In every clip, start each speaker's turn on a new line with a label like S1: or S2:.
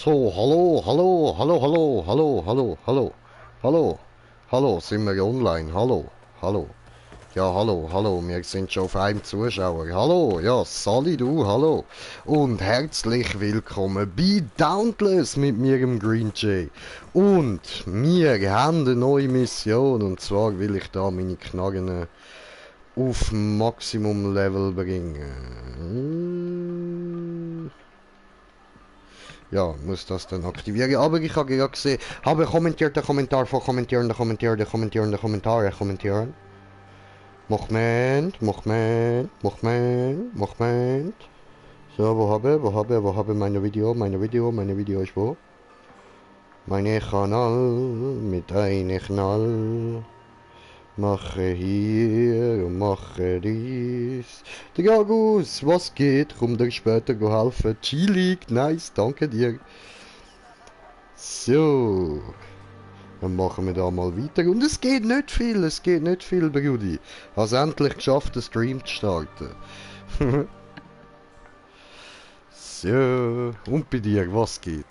S1: So, hallo, hallo, hallo, hallo, hallo, hallo, hallo, hallo, hallo, sind wir online? Hallo, hallo. Ja, hallo, hallo, wir sind schon auf einem Zuschauer. Hallo, ja, Sally, du, hallo. Und herzlich willkommen bei Dauntless mit mir, im Green Jay. Und wir haben eine neue Mission, und zwar will ich da meine Knarren auf Maximum Level bringen. Ja, muss das dann aktivieren. Aber ich habe gerade gesehen, habe kommentiert den Kommentar von kommentieren. Moment. So, wo habe meine Video ist wo? Meine Kanal mit einem Knall. Mache hier und mache dies. Der Gagus, was geht? Komm dir später helfen. Chillig, nice, danke dir. So, dann machen wir da mal weiter. Und es geht nicht viel, Brudi. Hast endlich geschafft, den Stream zu starten. So, und bei dir, was geht?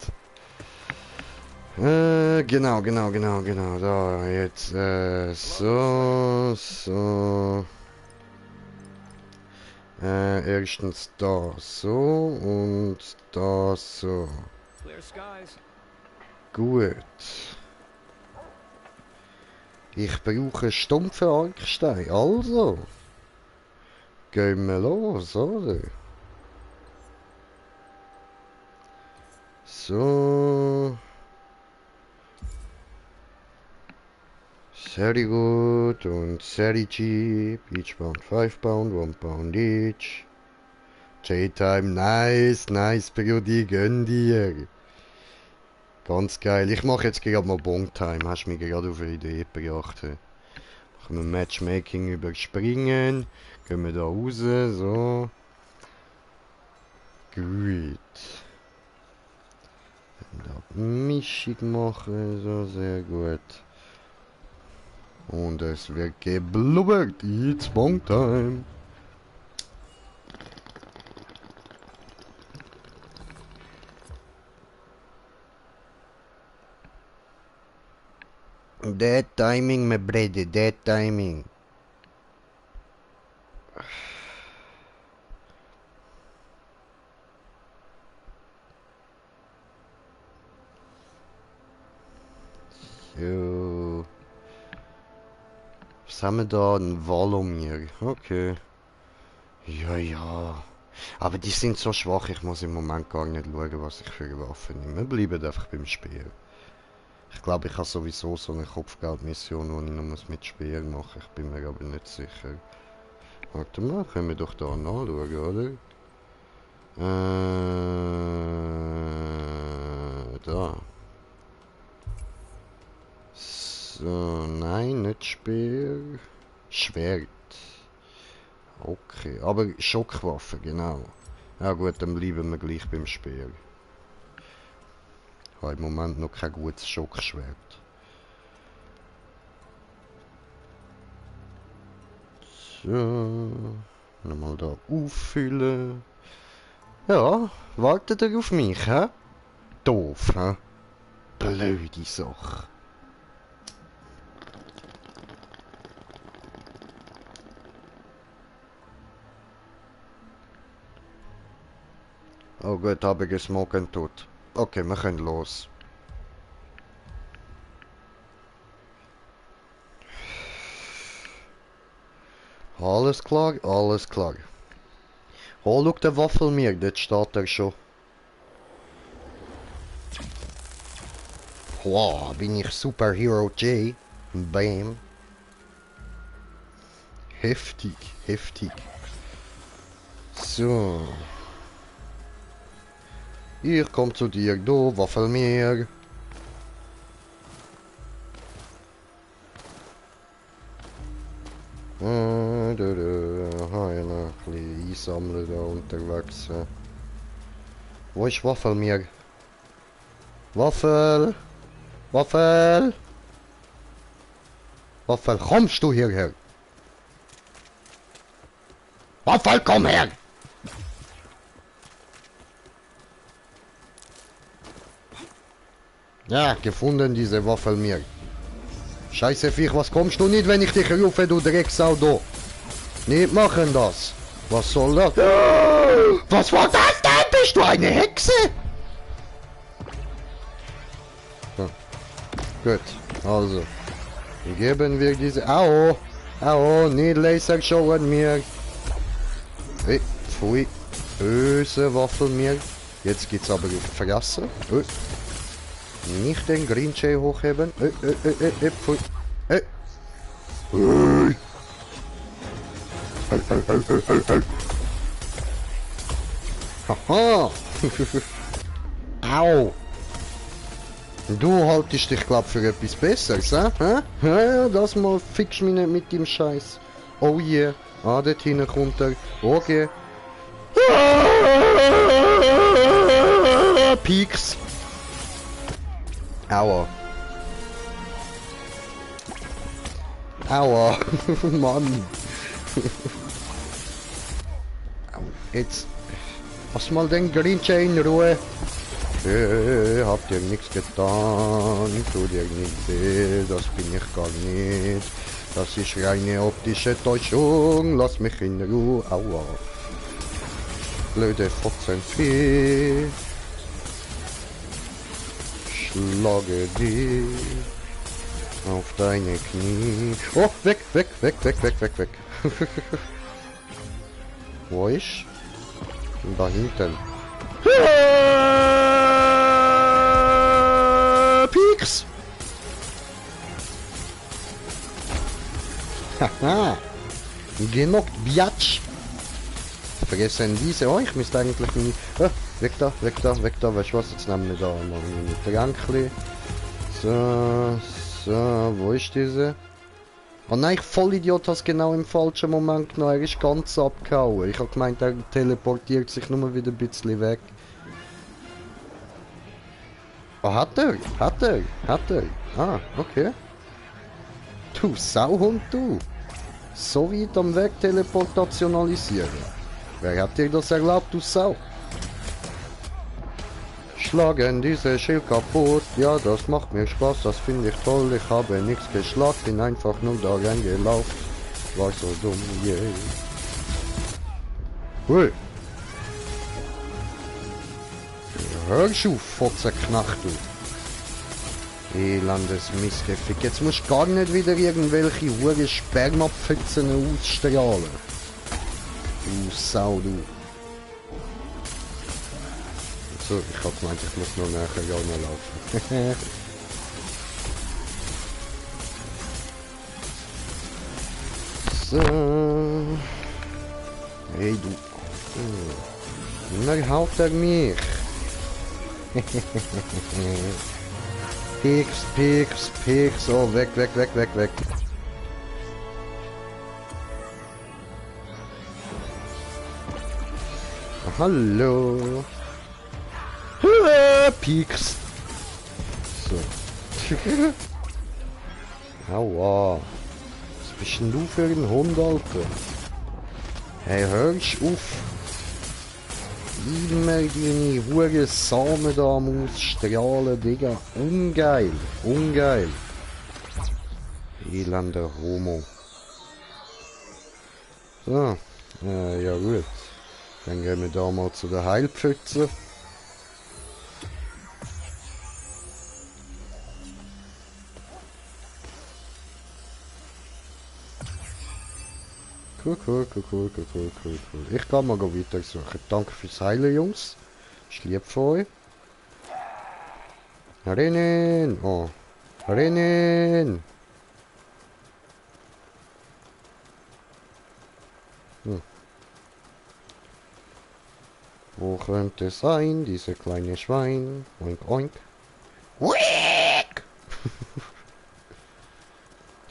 S1: Genau. Da, jetzt, so. Erstens da, so und da, so. Gut. Ich brauche stumpfe Arkstein, also. Gehen wir los, oder? So. Sehr gut und sehr cheap. Each pound 5 pound, 1 pound each. J-Time, nice, Brudi, gönn dir. Ganz geil. Ich mache jetzt gerade mal Bong-Time. Hast mich gerade auf eine Idee gebracht. Machen wir Matchmaking überspringen. Gehen wir da raus, so. Gut. Da Mischung machen, so, sehr gut. Und es wird geblubbert. It's Bong-Time. Dead timing, my brother, dead timing. So. Was haben wir da? Ein Valomir. Okay. Ja. Aber die sind so schwach, ich muss im Moment gar nicht schauen, was ich für Waffen nehme. Wir bleiben einfach beim Spiel. Ich glaube, ich habe sowieso so eine Kopfgeldmission, wo ich nur mit Speer mache. Ich bin mir aber nicht sicher. Warte mal, können wir doch da nachschauen, oder? Da. So, nein, nicht Speer. Schwert. Okay, aber Schockwaffe, genau. Ja gut, dann bleiben wir gleich beim Speer. Ich habe im Moment noch kein gutes Schockschwert. So, nochmal da auffüllen. Ja, wartet er auf mich, hä? Doof, hä? Blöde Sache. Oh gut, habe ich gesmoken tot. Okay, wir können los. Alles klar, alles klar. Oh, schau den Waffel mir, dort steht er schon. Wow, bin ich Superhero J. Bam. Heftig. So. Ich komm zu dir, du Waffelmeer. Noch ein bisschen einsammeln da unterwegs. Wo ist Waffelmeer? Waffel! Waffel, kommst du hierher? Waffel, komm her! Ja, gefunden diese Waffel mir. Scheiße Viech, was kommst du nicht, wenn ich dich rufe, du Drecksau da? Nicht machen das. Was soll das? Was war das denn? Bist du eine Hexe? So. Gut, also. Geben wir diese... Au! Au, nicht Laser schauen mir. Hey, pfui. Böse Waffel mir. Jetzt geht's aber vergessen. Nicht den Green Jay hochheben. Pfui. Haha. Au. Du haltest dich, glaub, für etwas Besseres, hä? Ja, das mal fix mich nicht mit dem Scheiß. Oh yeah. Ah, dort hinten kommt er. Okay. Peaks. Aua. Aua. Mann. Jetzt. Lass mal den Green Jay in Ruhe. Habt ihr nichts getan? Tut ihr nicht weh? Das bin ich gar nicht. Das ist reine optische Täuschung. Lass mich in Ruhe. Aua. Blöde Fotzenvieh. Schlage dich auf deine Knie. Oh, weg. Wo ist? Da hinten. Peaks! Haha! Genockt, Biatch! Vergessen diese. Oh, ich müsste eigentlich meine... weg da. Weißt du was? Jetzt nehmen wir da mal meine Trankli. So, wo ist diese? Oh nein, ich Vollidiot, hast genau im falschen Moment genommen. Er ist ganz abgehauen. Ich habe gemeint, er teleportiert sich nur wieder ein bisschen weg. Oh, hat er? Ah, okay. Du Sauhund, du. So weit am Weg teleportationalisieren. Wer hat dir das erlaubt, du Sau? Schlagen diese Schild kaputt. Ja, das macht mir Spaß, das finde ich toll. Ich habe nichts geschlagen, bin einfach nur da reingelaufen. War so dumm, yeah. Hui. Hörst du, Fotzenknacht, du. Elendes Mistgefick. Jetzt musst du gar nicht wieder irgendwelche hure Spermapfützen ausstrahlen. Du Sau, du. So, ich hab gemeint, ich muss noch nachher ja noch laufen. So. Hey, du. Na, haut er mich. Pieks. Oh, weg. Hallo. Pieks. So. Aua. Was bist denn du für ein Hund, Alter? Hey, hörst auf. Immer deine hure Samen da am Ausstrahlen, Digga. Ungeil. Elender Homo. So. Ja gut. Dann gehen wir da mal zu der Heilpfütze. Cool. Ich kann mal weiter suchen. Danke fürs Heilen, Jungs. Ist lieb von euch. Rennen! Oh. Rennen! Wo könnte es sein, diese kleine Schwein? Oink, oink. Wick!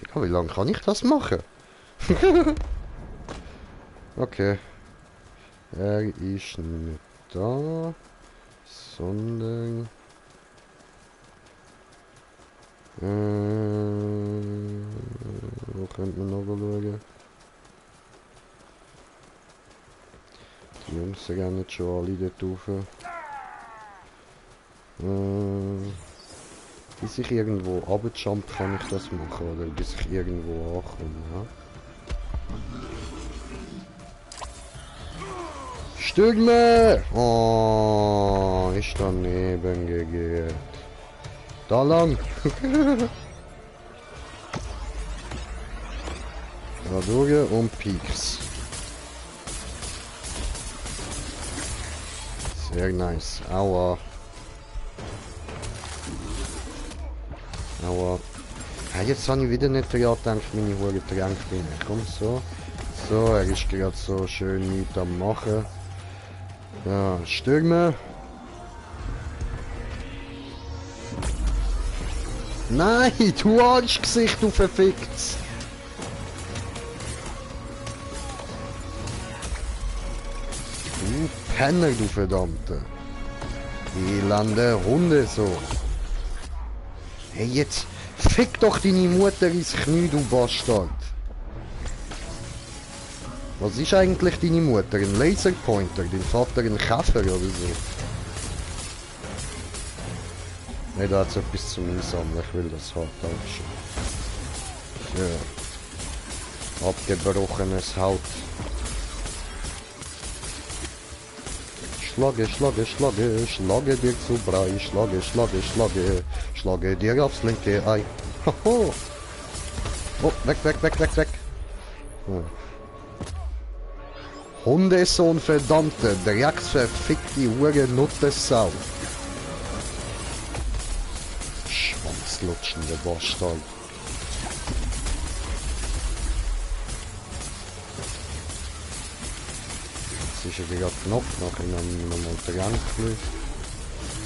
S1: Digga, wie lange kann ich das machen? Okay. Er ist nicht da, sondern... wo könnte man noch schauen? Die Jungs rennen nicht schon alle dort rauf. Bis ich irgendwo runterjump, kann ich das machen, oder bis ich irgendwo ankomme, ja? Stürme! Oh, ist daneben gegangen. Da lang! Da durch und Peaks. Sehr nice. Aua. Aua. Ja, jetzt habe ich wieder nicht daran gedacht, meine Hure Getränke bin. Komm, so. So, er ist gerade so schön nichts am Machen. Ja, Stürme. Nein, du Arschgesicht, du verfickt's. Du Penner, du verdammte. Elende Hunde so. Hey, jetzt fick doch deine Mutter ins Knie, du Bastard. Was ist eigentlich deine Mutter? Ein Laserpointer? Dein Vater ein Käfer oder so? Ne, da hat es etwas zum Einsammeln. Ich will das haben. Dankeschön. Ja. Abgebrochenes Haut. Schlage, schlage, schlage, schlage dir zu Brei. Schlage, schlage, schlage, schlage dir aufs linke Ei. Hoho. Oh, weg, weg, weg, weg, weg. Ja. Hundesohn, verdammte, drecksverfickte Hure Nuttesau. Schwanzlutschende Bastard. Jetzt ist er wieder Knopf, nachher nochmal Tränken.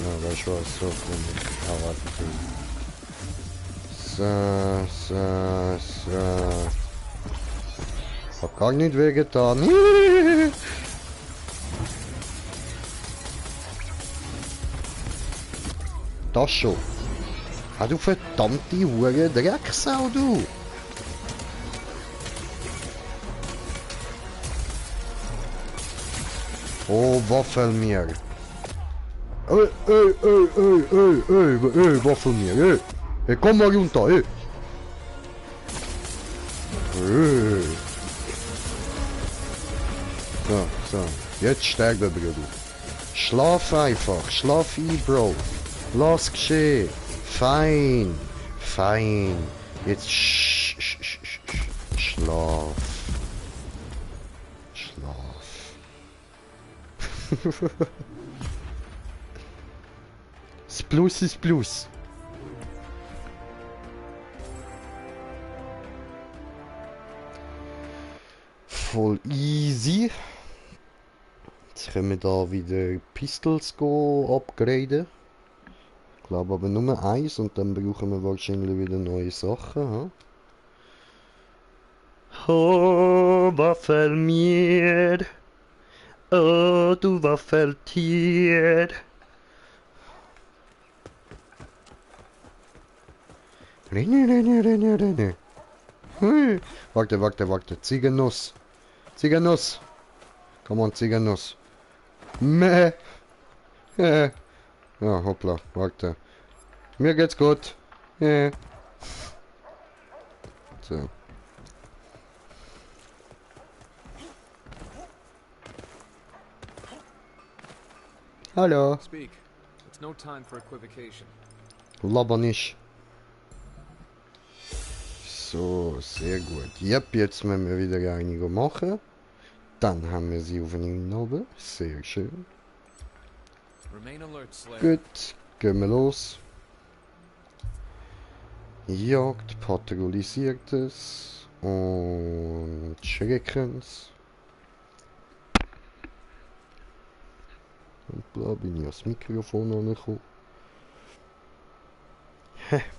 S1: Ja, weißt du was, so komm ich auch einfach hin. So. Hat gar nicht wehgetan. Das schon. Ah, du verdammte Hure Drecksau, du. Oh, Waffelmeer. Waffelmeer, komm mal runter, So, jetzt sterben, Bruder. Schlaf einfach, schlaf ein, Bro. Lass geschehen. Fein. Jetzt schlaf. Das Plus ist Plus. Voll easy. Jetzt können wir da wieder Pistols upgraden. Ich glaube aber nur eins und dann brauchen wir wahrscheinlich wieder neue Sachen. Oh, Waffelmeer. Oh, du Waffeltier. Renne. Warte. Ziegennuss. Komm on, Ziegennuss. Meh. Ja, hoppla, warte. Mir geht's gut. So. Hallo.
S2: Speak. It's no time for equivocation.
S1: Laber nicht. So, sehr gut. Yep, jetzt müssen wir wieder einige machen. Dann haben wir sie auf den oben. Sehr schön.
S2: Remain alert, Slayer.
S1: Gut, gehen wir los. Jagd, patrouillisiertes und Schreckens. Und da bin ich ans Mikrofon angekommen.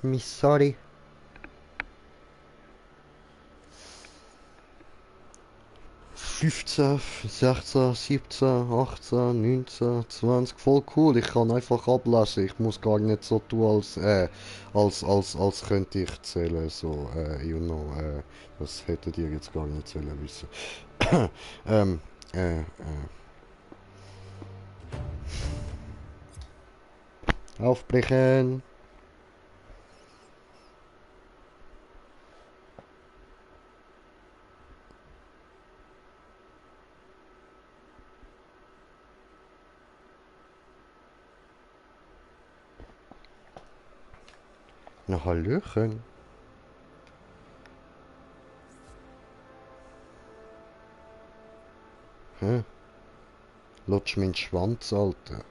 S1: Miss sorry. 15, 16, 17, 18, 19, 20, voll cool. Ich kann einfach ablesen. Ich muss gar nicht so tun, als könnte ich zählen. So, you know, das hättet ihr jetzt gar nicht zählen wissen. Aufbrechen. Na, Hallöchen. Hä? Lutsch meinen Schwanz, Alter.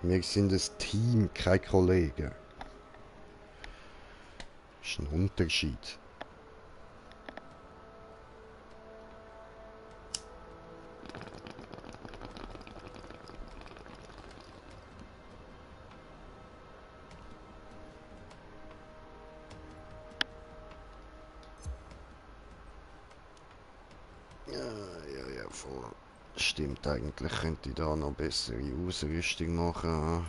S1: Wir sind ein Team, kein Kollege. Das ist ein Unterschied. Ja, voll. Stimmt, eigentlich könnte ich da noch bessere Ausrüstung machen.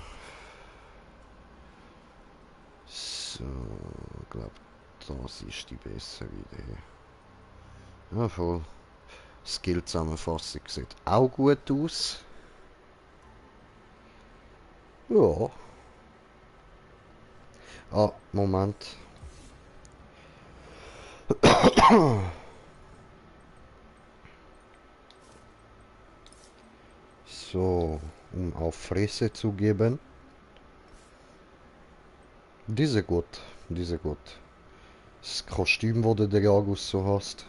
S1: So, ich glaube, das ist die bessere Idee. Ja, voll. Skill-Zusammenfassung sieht auch gut aus. Ja. Ah, Moment. So, um auf Fresse zu geben. Diese gut, diese gut. Das Kostüm, das der Jagus so hast.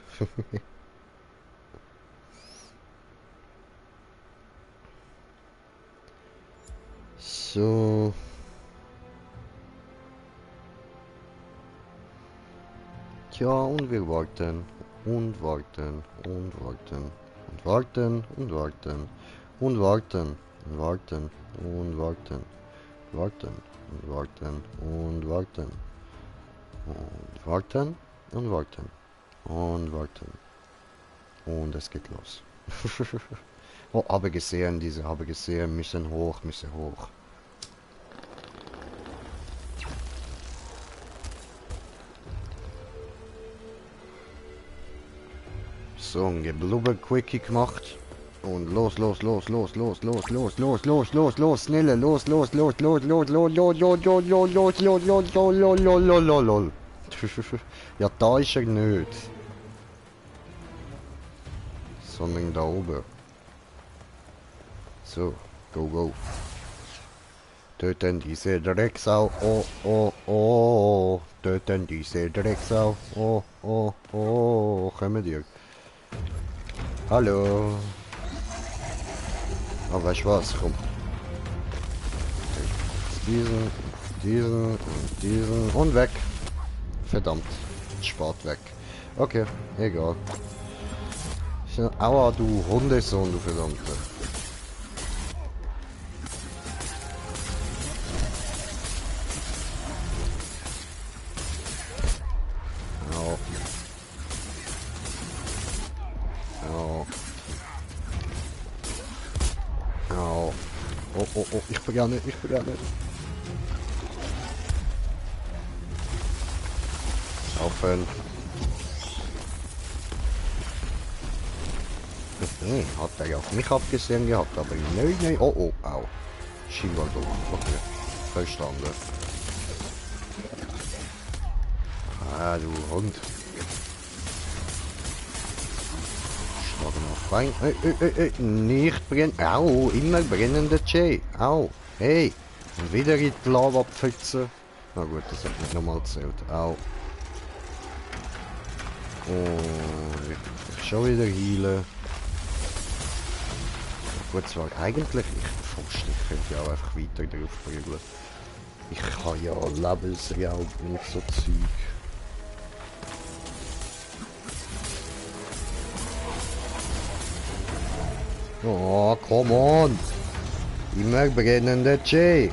S1: So. Tja, und wir warten. Und warten. Und warten. Und warten. Und warten. Und warten. Und warten. Und warten. Warten. Und warten. Und warten. Und warten. Und warten. Und warten. Und es geht los. Oh, habe gesehen, diese habe gesehen, müssen hoch, müssen hoch. So, ein Geblubber-Quickie gemacht. Und los, los, los, los, los, los, los, los, los, los, los, schnelle, los, los, los, los, los, los, los, los, los, los, los, los, los, los, los, los, los, los. Ja, da ist er nicht. Sondern da oben. So, go, go. Töten diese Drecksau. Oh, oh, oh. Töten diese Drecksau. Oh, oh, oh. Kommen dir. Hallo. Aber weißt du was? Komm. Diesen, diesen und diesen. Und weg. Verdammt. Spart weg. Okay, egal. Aua, du Hundesohn, du Verdammter. Au. Au. Au. Oh, oh, oh, ich begann nicht, ich begann nicht. Aufhören. Hat er auf mich abgesehen gehabt, aber nein, nein. Oh, oh, au. Scheinbar doch. Okay. Verstanden. Ah, du Hund. Schlag noch rein. Nicht brennen. Au, immer brennende Jay. Au. Hey. Und wieder in die Lava-Pfütze. Na gut, das hat nicht nochmal gezählt. Au. Und ich schon wieder heilen. Gut, zwar eigentlich, ich könnte ja auch einfach weiter drauf prügeln. Ich kann ja Lebensraub und so Zeug. Oh, come on! Immer brennende Jay!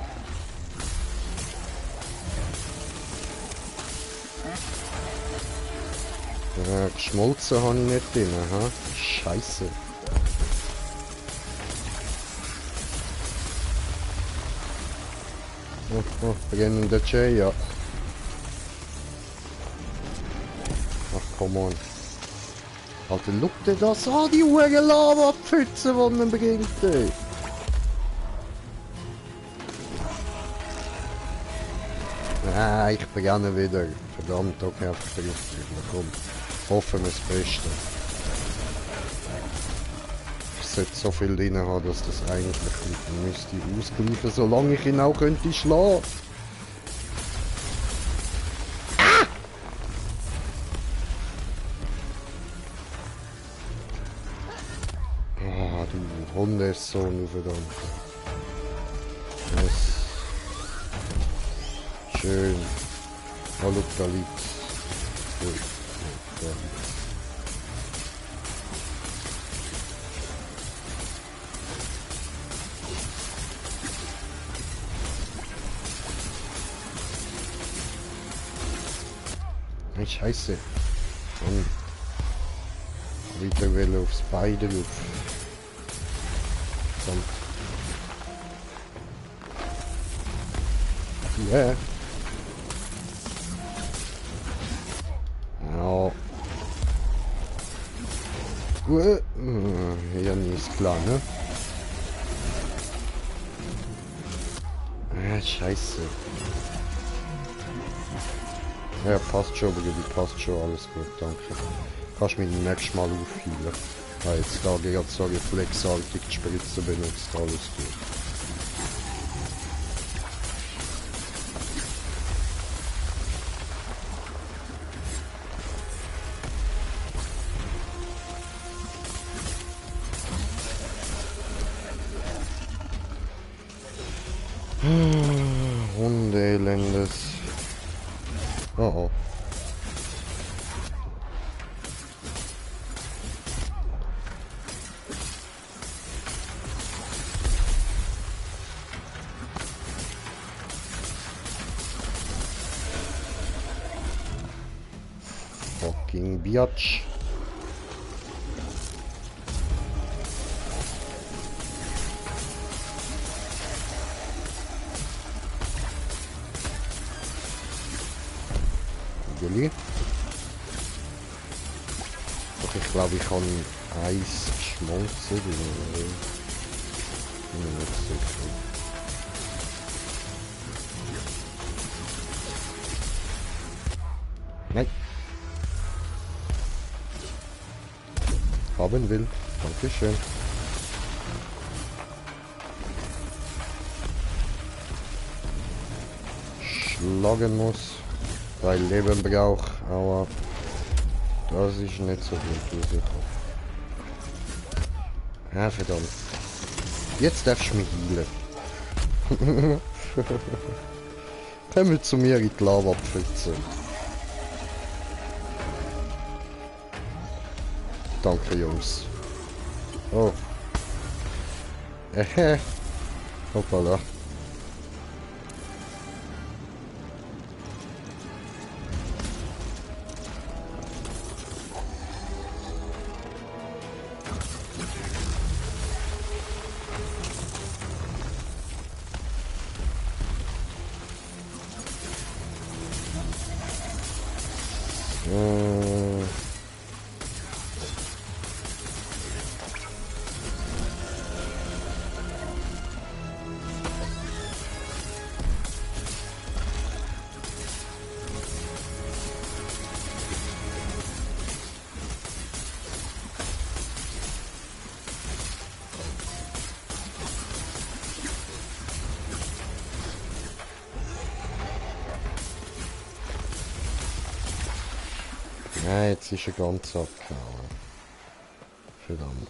S1: Geschmolzen habe ich nicht drin, ha? Scheiße. Oh, brennender Jay, ja. Ach, come on. Alter, schau dir das an, die hohe Lava-Pfütze, die man bringt, ey. Ah, ich beginne wieder. Verdammt, okay, einfach drauf. Komm, hoffen wir das Beste. Ich sollte so viel drin haben, dass das eigentlich müsste ausgleichen, solange ich ihn auch könnte schlagen. Ah, du Hundesohn, verdammt. Yes. Schön. Oh, look, da liegt's. Gut. Da liegt's. Hey, Scheiße. Und wieder will aufs Beide drauf. Verdammt. Ja. Ja. Ja, nie ist klar, ne? Ah, Scheiße. Ja, passt schon, Bruder, passt schon, alles gut, danke. Kannst mich nächstes Mal aufheilen. Ah, jetzt da gerade so reflexartig die Spritze benutzt, alles gut. Hundeelendes. Oh oh. Fucking Biatch. Gulli. Doch ich glaube, ich kann Eis schmolzen. Bin nicht sicher. Nein. Haben will. Dankeschön. Schlagen muss. 3 Leben braucht, aber das ist nicht so gut, wie ich hoffe. Ah, verdammt. Jetzt darfst du mich heilen. Komm zu mir in die Lava-Pfütze. Danke, Jungs. Oh. Hoppala. Ja, jetzt ist er ganz abgehauen. Verdammt.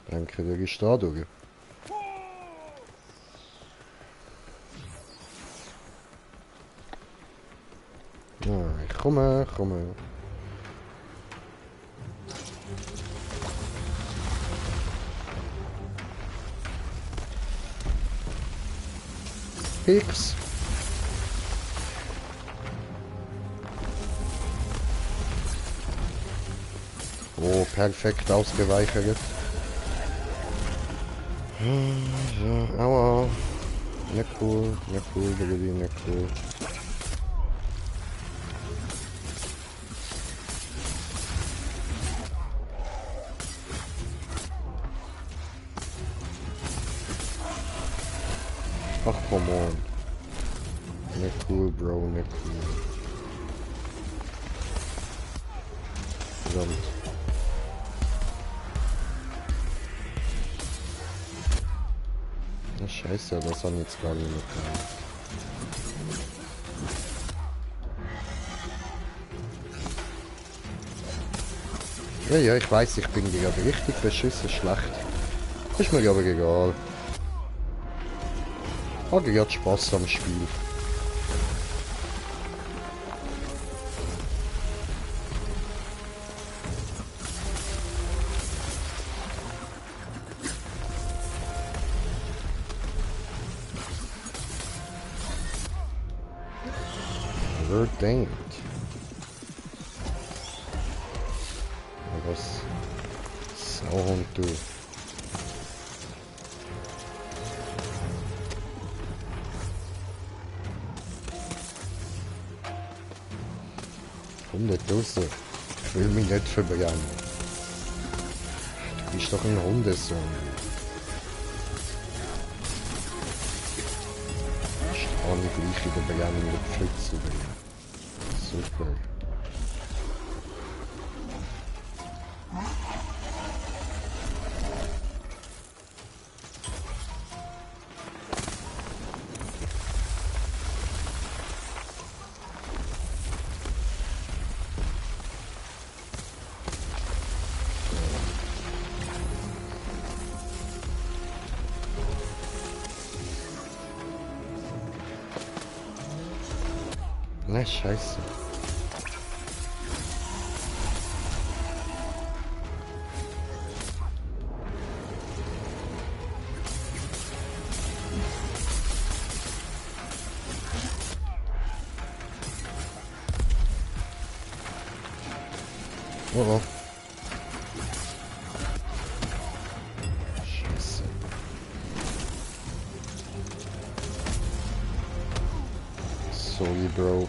S1: Danke, der ist da durch. Ja, ich komme. X. Oh, perfekt ausgeweichert. So, aua. Nicht cool, Baby, nicht cool. Ach, come on. Nicht cool, Bro, nicht cool. Verdammt. Na scheiße, das haben jetzt gar nicht mehr gehabt. Ja, ja, ich weiß, ich bin gerade richtig beschissen schlecht. Ist mir aber egal. Habe gerade Spaß am Spiel. Verdammt. Was? Sauhund, du. Komm nicht raus. Ich will mich nicht verbrennen. Du bist doch ein Hundesohn. Stehe ich gleich in der brennenden Pfütze drin. Super. Ne, scheiße. Oh, oh. Scheiße. Sorry, Bro.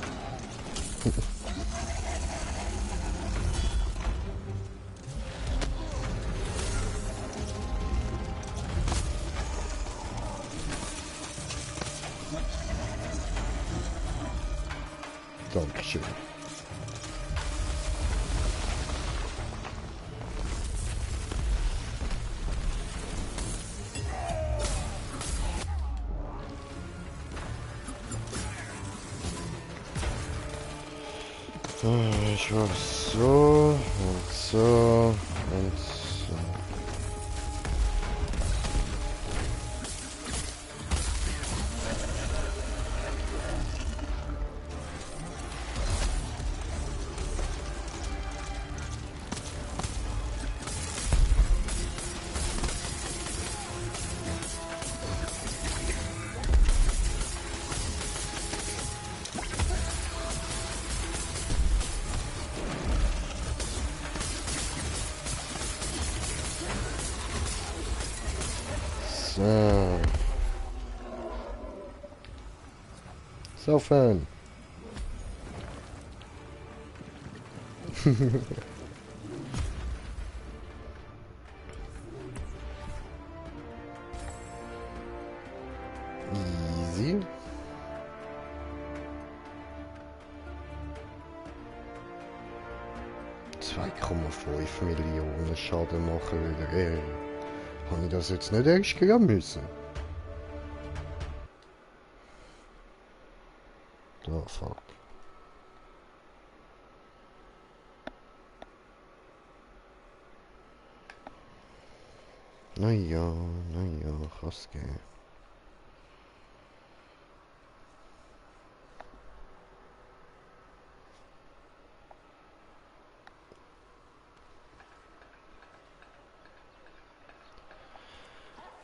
S1: Dankeschön. Ich mach so und so und so. So. Saufen. Easy. €2,5 Millionen Schaden machen wieder. Habe ich das jetzt nicht erst gehen müssen? Oh fuck. Naja, kann's gehen.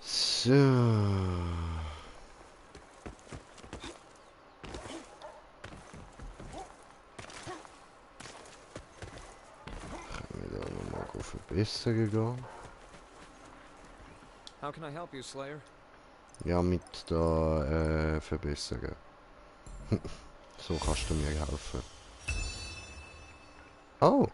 S1: So. Können wir da nochmal verbessern gehen?
S2: How can I help you, Slayer?
S1: Ja, mit da verbessern. So kannst du mir helfen. Oh!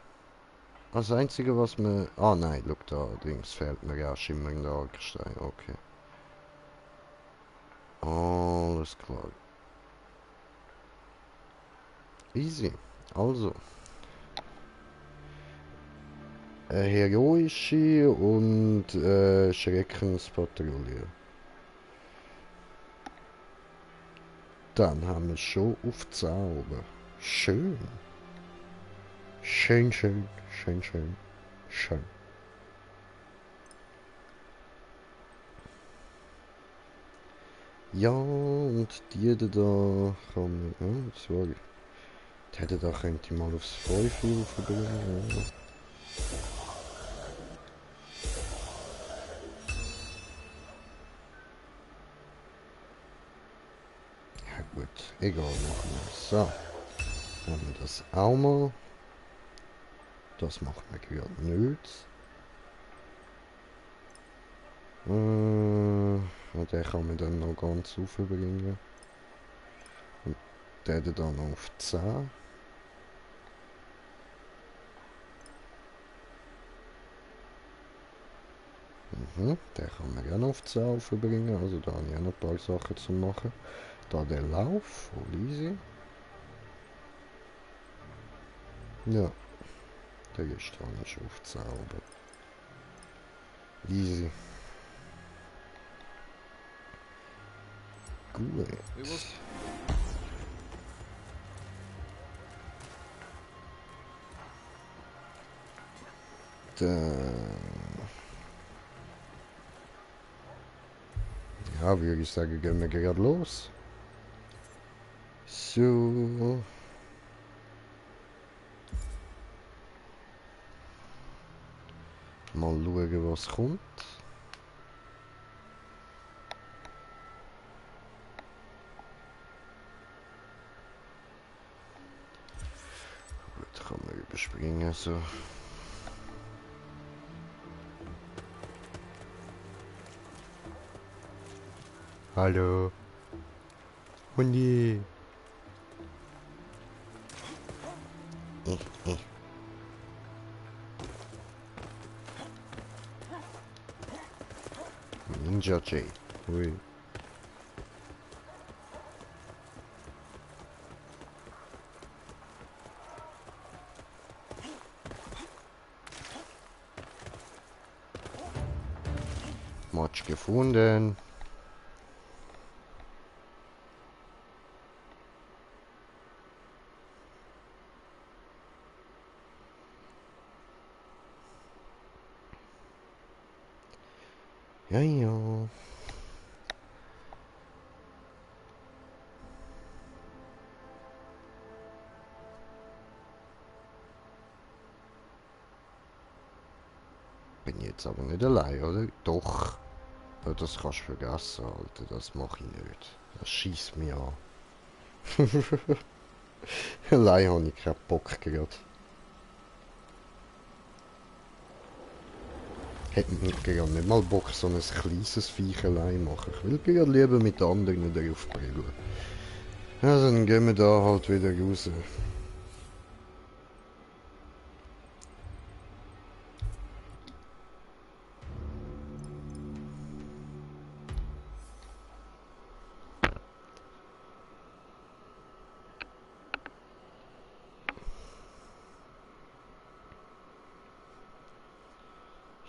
S1: Das Einzige, was mir... Ah nein, look da, Dings fehlt mir ja, schimmernder Argstein, okay. Oh. alles klar. Easy. Also. Heroische und Schreckenspatrouille. Dann haben wir schon auf 10 oben. Schön. Schön, schön, schön, schön, schön. Ja, und die da kann man... Ja, sorry. Die da könnte ich mal aufs 5 verbringen. Ja. Ja gut, egal, machen wir. So, haben wir das auch mal. Das machen wir gerade nicht. Und den kann man dann noch ganz aufbringen. Und der dann noch auf 10. Den kann man ja noch auf 10 aufbringen. Also da habe ich auch noch ein paar Sachen zu machen. Da der Lauf, voll easy. Ja, der ist dann schon auf 10 oben. Easy. Gut. Ja, würde ich sagen, gehen wir gerade los. So. Mal schauen, was kommt. Gut, kann man überspringen so. Hallo. Hundi. Ninja J. Ui. Match gefunden. Ja, ja. Bin jetzt aber nicht allein, oder? Doch. Ja, das kannst du vergessen, Alter. Das mache ich nicht. Das schießt mich an. Allein habe ich keinen Bock gerade. Hätte ich gerade nicht mal Bock, so ein kleines Viech allein machen. Ich will gerade lieber mit anderen darauf prügeln. Ja, dann gehen wir da halt wieder raus.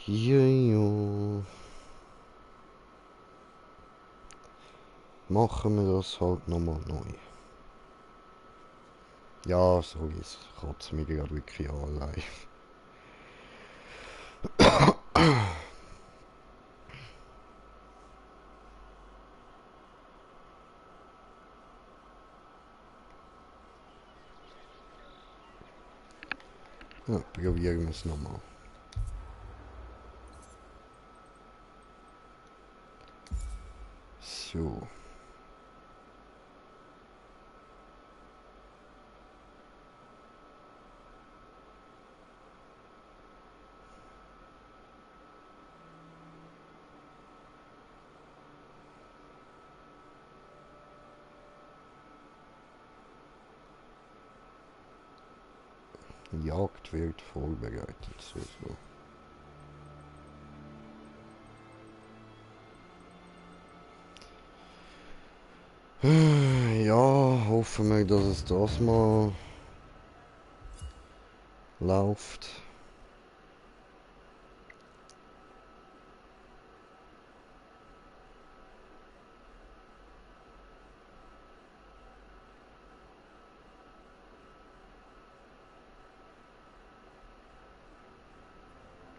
S1: Ja. Machen wir das halt nochmal neu. Ja, so ist es. Kotzt mich gerade wirklich an allein. Ja, probieren wir es nochmal. So. Jagd wird vorbereitet. So, so. Ja, hoffen wir, dass es das mal läuft.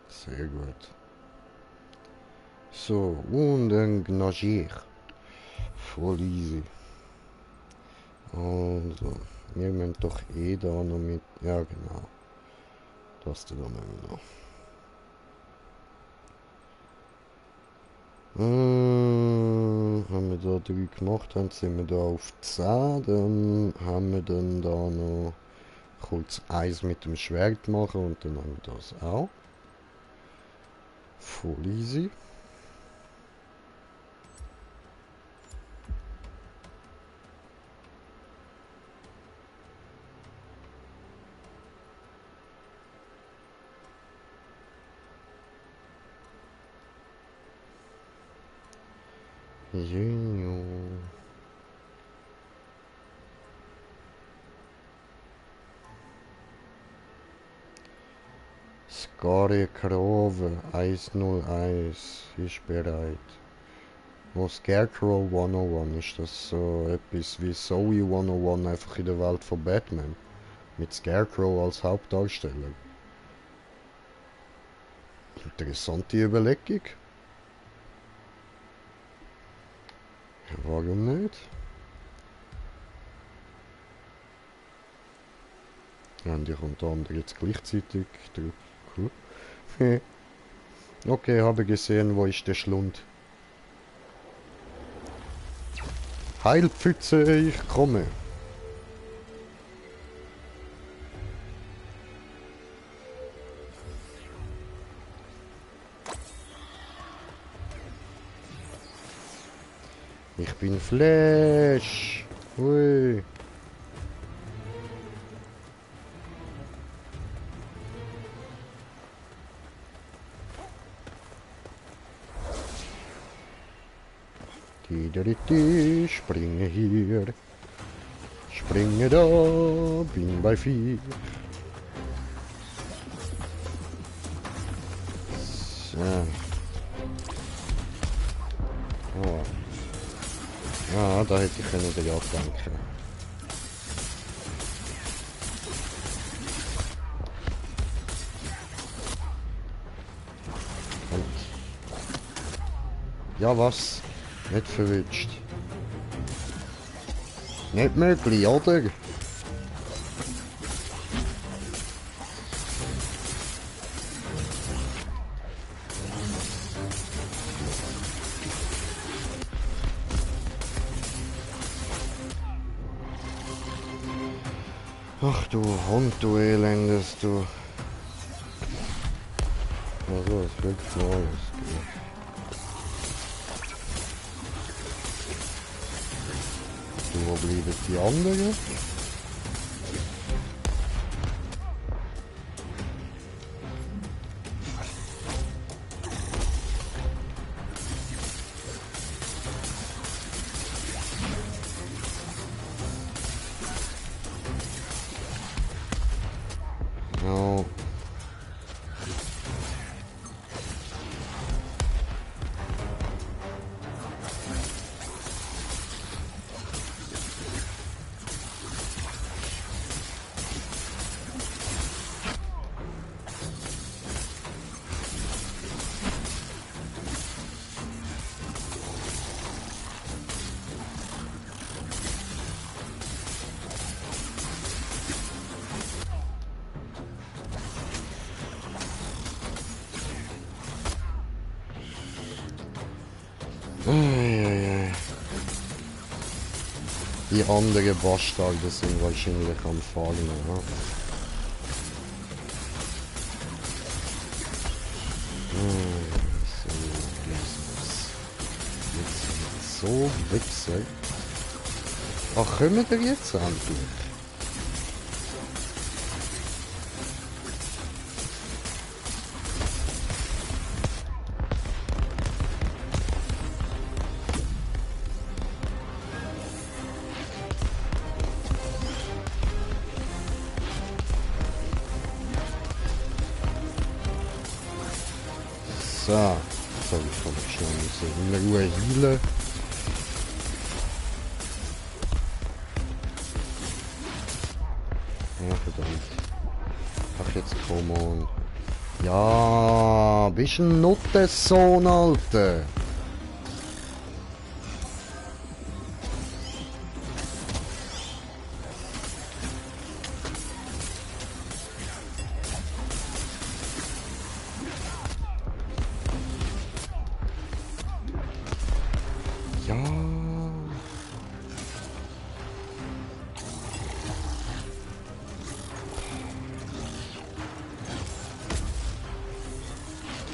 S1: Sehr gut. So, und engagier. Voll easy. Also, wir müssen doch eh da noch mit... Ja, genau. Das da müssen wir noch. Haben wir da 3 gemacht, dann sind wir da auf 10. Dann haben wir dann da noch kurz eins mit dem Schwert machen und dann haben wir das auch. Voll easy. Genio. Skari Krove 101 ist bereit. Oh, Scarecrow 101, ist das so etwas wie Zoe 101 einfach in der Welt von Batman? Mit Scarecrow als Hauptdarsteller. Interessante Überlegung. Warum nicht? Ja, und die kommt der andere jetzt gleichzeitig drauf. Cool. Okay, habe gesehen, wo ist der Schlund? Heilpfütze, ich komme. Ich bin Flash. Hui. Springe hier. Springe da. Bin bei 4. So. Oh. Ja, da hätte ich können ja denken. Und ja, was? Nicht verwünscht. Nicht möglich, oder? Ach du Hund, du Elendes, du. Also, es wird schon alles. Du, wo bleiben die anderen? Ja. Eieiei. Die anderen Bastarde sind wahrscheinlich am Fallen, ja. So Wichser. Ach, kommen wir jetzt endlich? So, ich kann mich schnell in Ruhe heilen. Ja, verdammt. Ach, jetzt komm on. Ja, bist ein Nuttensohn, Alter. Ja.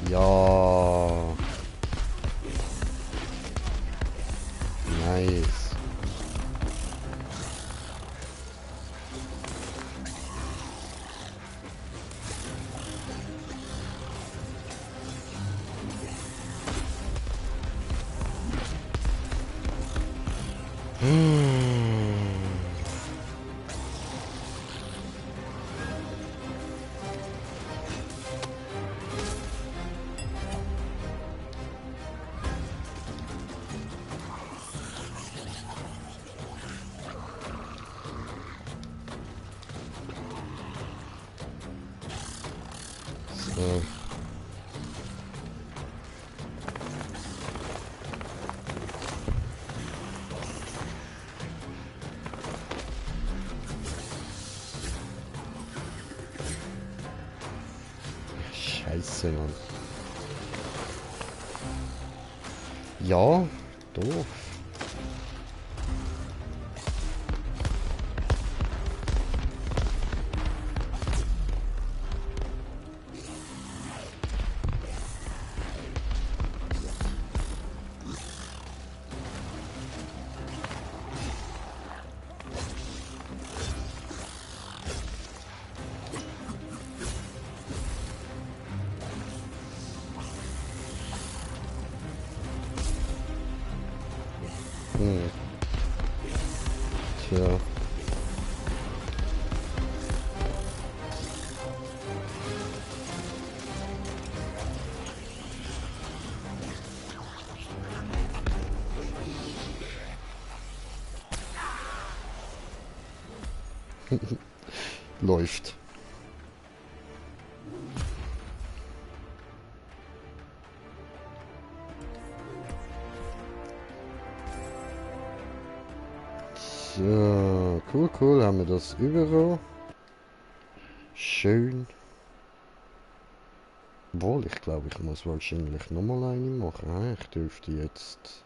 S1: Ja. Nice. So. Scheiße, Mann. Ja, doof. Hm. Tja. Läuft. So, cool, cool, haben wir das überall. Schön. Obwohl, ich glaube, ich muss wahrscheinlich nochmal eine machen. Ich dürfte jetzt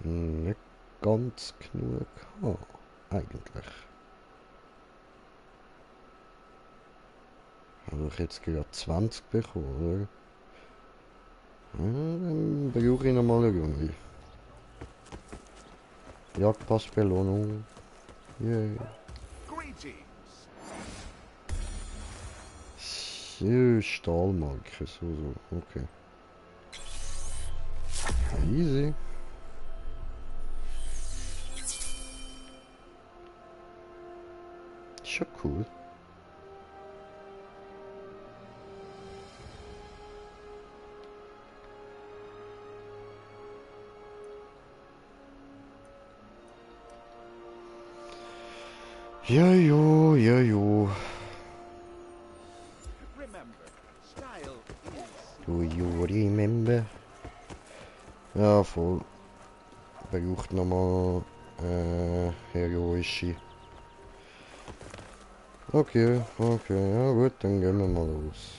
S1: nicht ganz genug haben, eigentlich. Habe ich jetzt gerade 20 bekommen, oder? Ja, dann brauche ich nochmal eine Runde. Jagdpassbelohnung. Yay. So, Stahlmarke, so, okay. Easy. Schon cool. Ja, jo, ja, jo. Do you remember? Ja, voll. Braucht nochmal heroische. Okay, okay, ja gut, dann gehen wir mal los.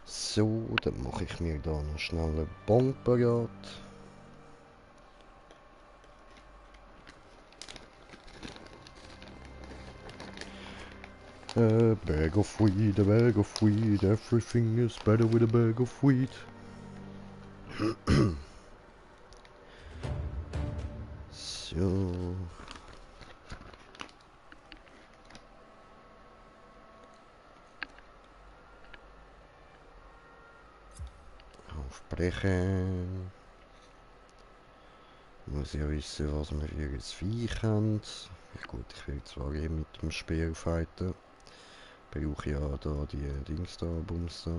S1: So, dann mache ich mir da noch schnell einen Bon parat. A bag of weed, a bag of weed, everything is better with a bag of weed. So. Aufbrechen. Muss ja wissen, was wir für ein Viech haben. Ja gut, ich will zwar eh mit dem Speer fighten. Brauche ja da die Dings da, Bums da.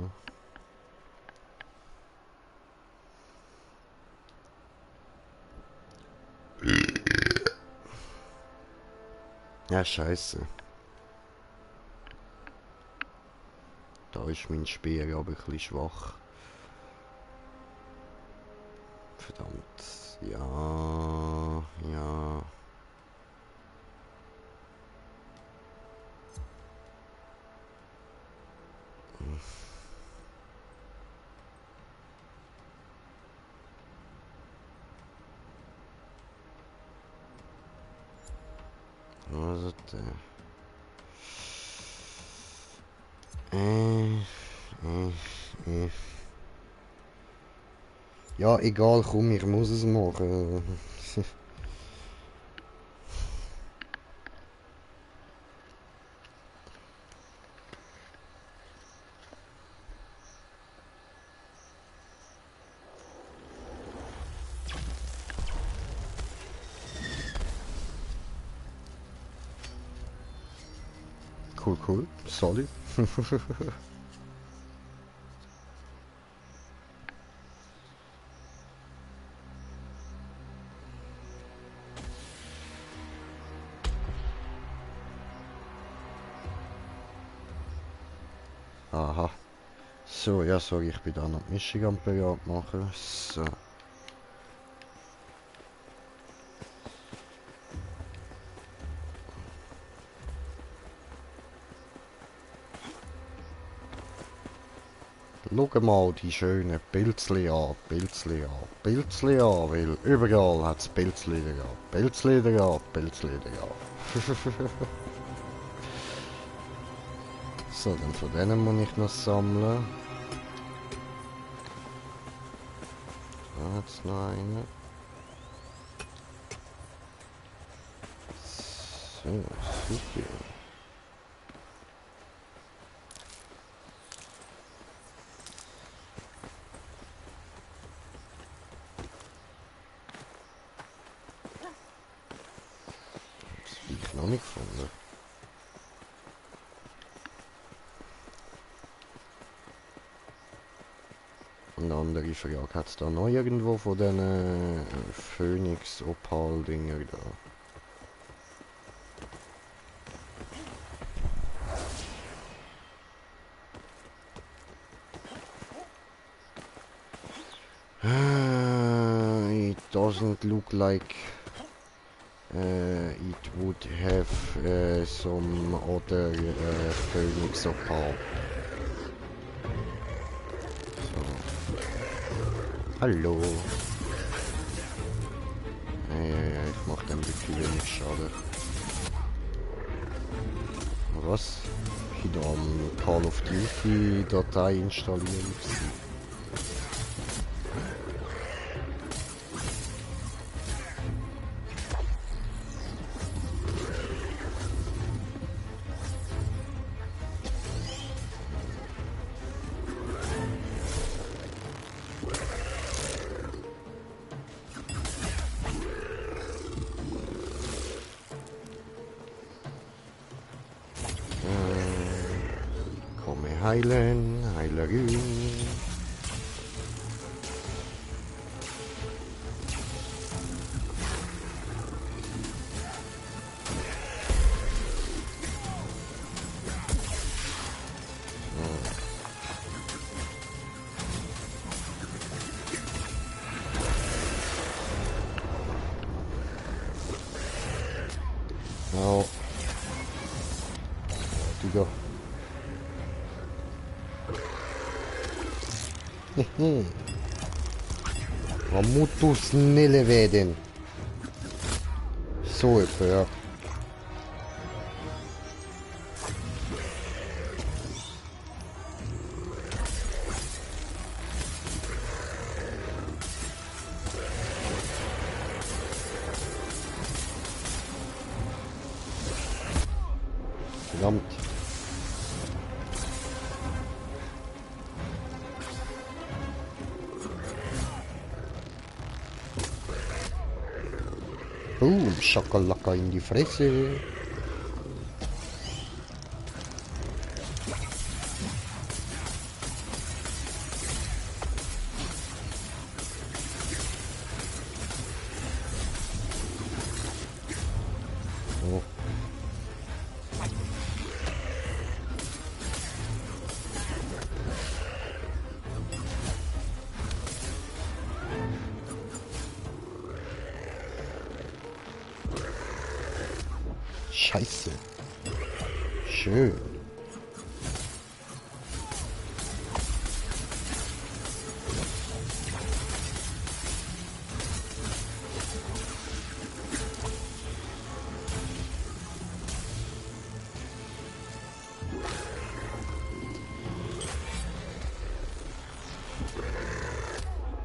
S1: Ja, scheiße. Da ist mein Speer aber ein bisschen schwach. Verdammt. Ja, ja. Was ist der? Äh. Ja, egal, komm, ich muss es machen. Cool, cool, solid. Aha. So, ja, sorry, ich bin da noch die Mischung am Bereit machen. So. Schau mal die schönen Pilzli an, Pilzli an, Pilzli an, weil überall hat es Pilzlieder an, Pilzlieder an, Pilzlieder an. So, dann von denen muss ich noch sammeln. Da hat es noch einen. So, super. Das habe ich noch nicht gefunden. Eine andere Frage, hat es da noch irgendwo von diesen Phönix-Opal-Dinger da? It doesn't look like it would have some other Phoenix Opal. So. Hallo. Ja, ich mach dem wirklich wenig Schaden. Was? Ich da am Call of Duty Datei installieren. Heilen, Heilerin. Oh. Digga. Man muss du schneller werden. So etwa, ja. Verdammt. Boom, Schakalaka in die Fresse. Oh. Scheiße. Schön.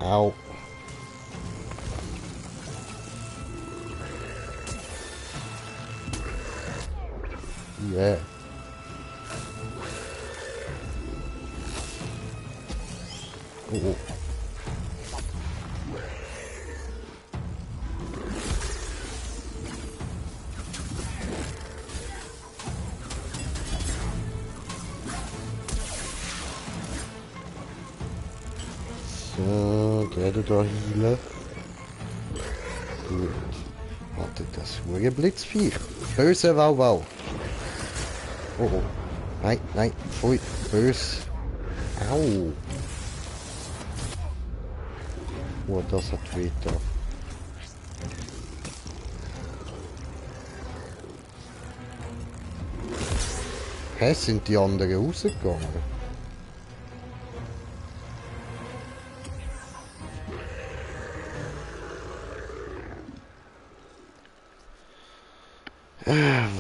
S1: Au. Yeah. Oh, oh. So, geh du da heilen. Gut. Warte, das hure Blitzviech. Böse Wauwau. Oh, oh. Nein, nein, pfui, bös. Au. Oh, das hat weh da. Hä, sind die anderen rausgegangen?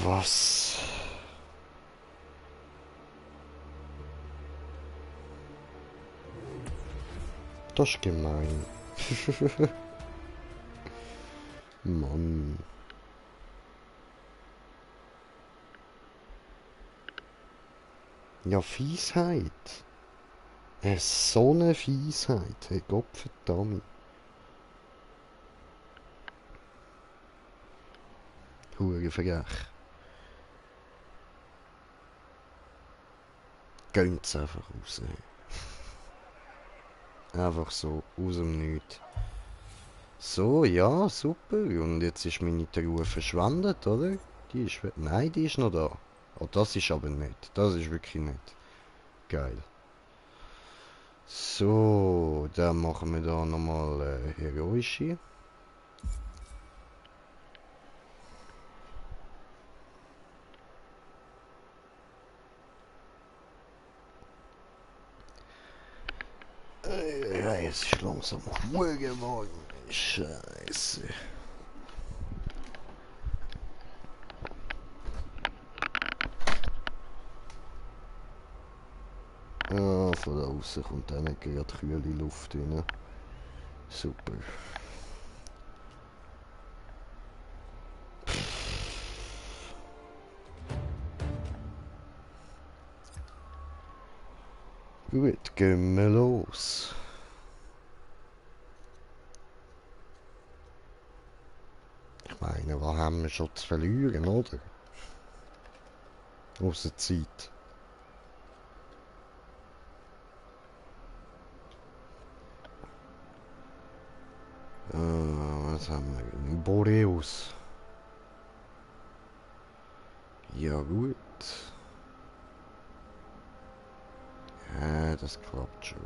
S1: Was? Das ist gemein. Mann. Ja, Fiesheit. So eine Fiesheit. Hey, Gottverdammt. Hure frech. Gönnt's einfach raus. Einfach so, aus dem Nichts. So, ja, super. Und jetzt ist meine Truhe verschwendet, oder? Die ist... Nein, die ist noch da. Oh, das ist aber nicht. Das ist wirklich nicht. Geil. So, dann machen wir da nochmal heroische. Ja, es ist langsam Ruhe geworden. Scheiße. Ah, von da außen kommt auch nicht gerade kühle Luft rein. Super. Gut, gehen wir los. Ich meine, was haben wir schon zu verlieren, oder? Ausser Zeit. Was haben wir? Boreus. Ja gut. Ja, das klappt schon.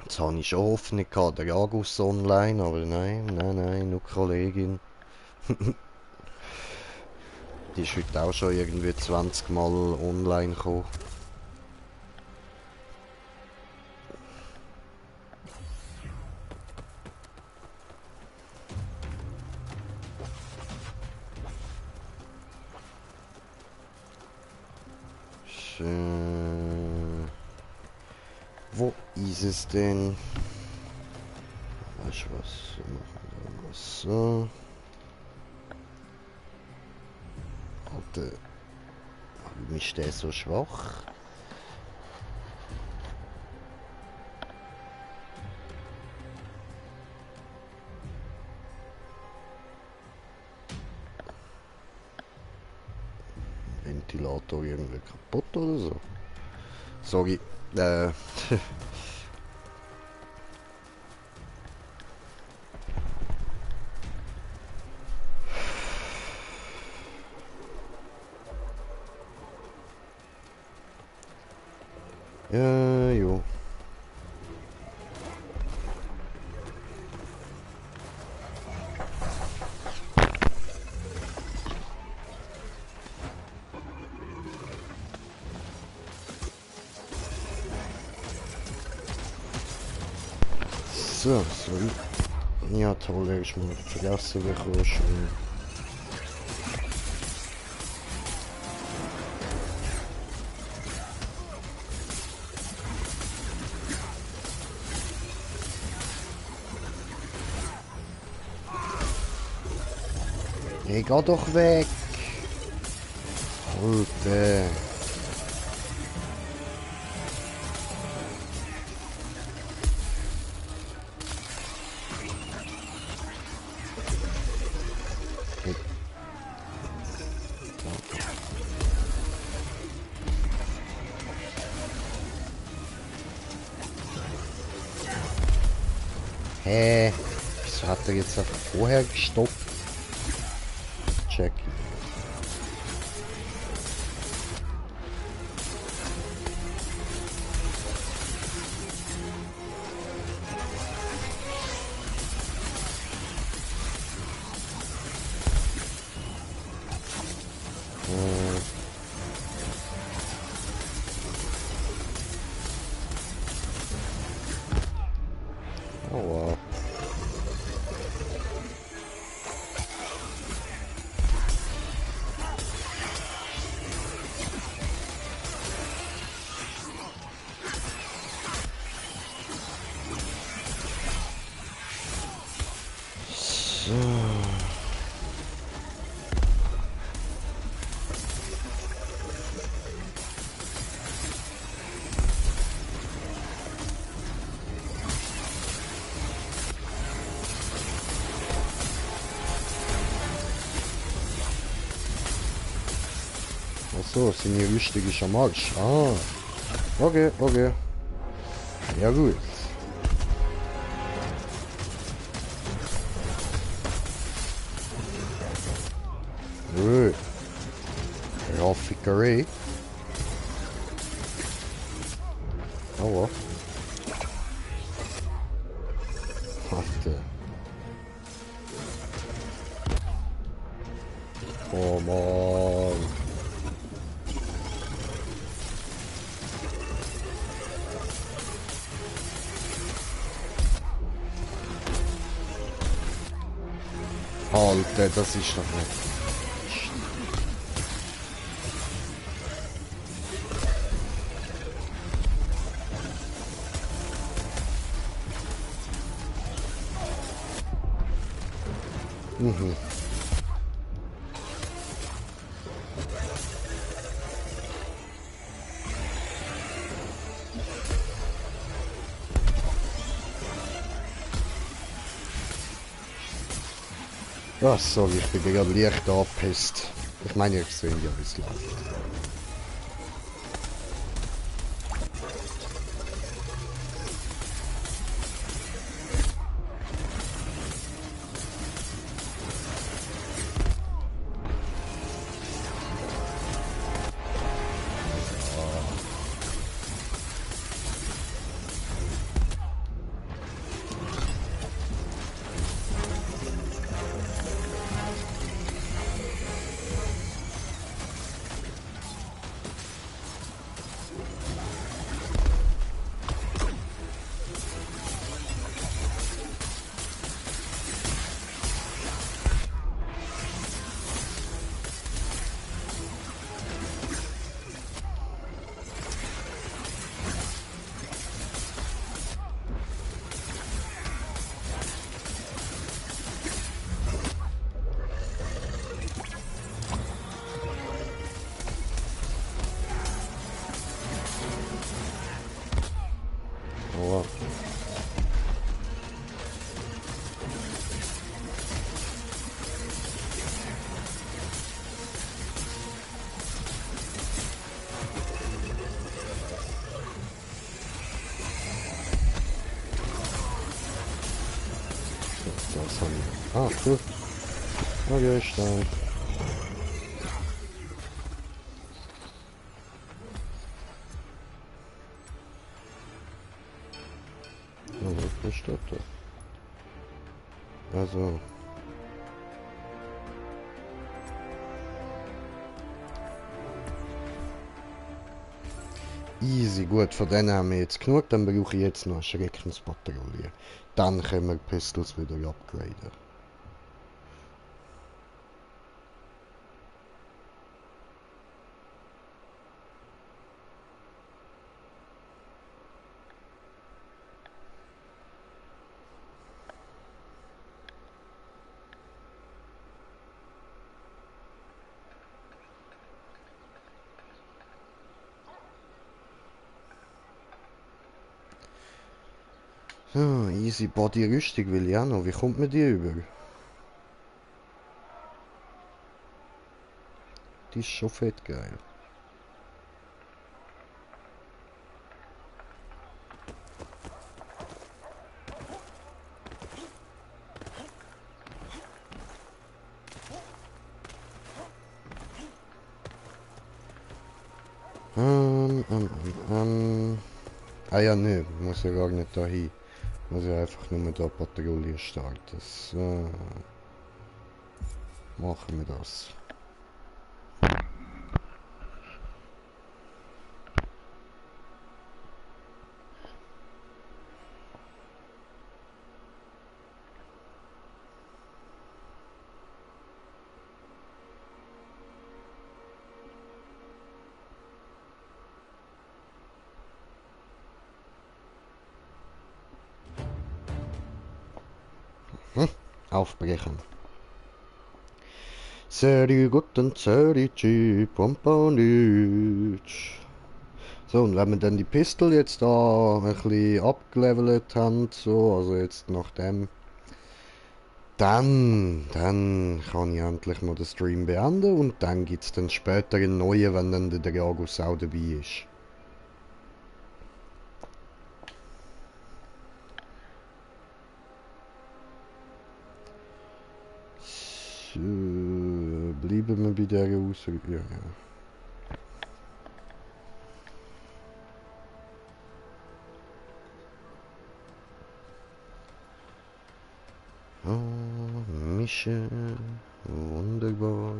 S1: Jetzt habe ich schon Hoffnung gehabt, der Agus online, aber nein, nein, nein, nur Kollegin. Die ist heute auch schon irgendwie 20 Mal online gekommen. Wo ist es denn? Weißt du was? So. Alter. Warum ist der so schwach? Ventilator irgendwie kaputt oder so? Sorry. Ja, jo. So, sorry. Ja, toll, ich mal vergessen, wie ich schon. Hey, geh doch weg! Alter! Hä? Wieso hat er jetzt einfach vorher gestoppt? Check. Oh wow. So. Achso, sind hier Rüstige schon am Arsch. Ah. Okay, okay. Ja gut. Gut. Raffikerei. Aua. Alter. Oh Mann. Alter, das ist doch nicht. Mhm. Ach, sorry, ich bin gerade leicht angepisst. Ich meine, ich sehe ja, wie es läuft. Ah, cool. Okay, Stein. Also, was steht da? Also. Easy, gut, von denen haben wir jetzt genug, dann brauche ich jetzt noch eine Schreckenspatrouille. Dann können wir die Pistols wieder upgraden. So, easy Body Rüstung will ich auch noch. Wie kommt man die über? Die ist schon fett geil. Ah ja, ne, muss ja gar nicht dahin. Muss ja einfach nur da Patrouille starten. So. Machen wir das. Aufbrechen. Sehr guten Zerici, Pompanitsch. So, und wenn wir dann die Pistol jetzt da ein bisschen abgelevelt haben, so, also jetzt nach dem, dann kann ich endlich mal den Stream beenden und dann gibt es dann später einen neuen, wenn dann der Dragus auch dabei ist. So, bleiben wir bei dieser Aussage. Ja, ja. Oh, Mische, wunderbar.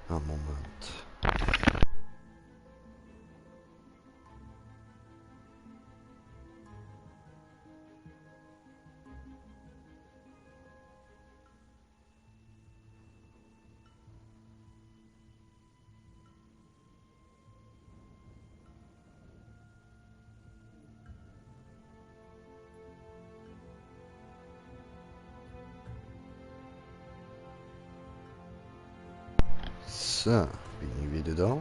S1: Moment. So, bin ich wieder da.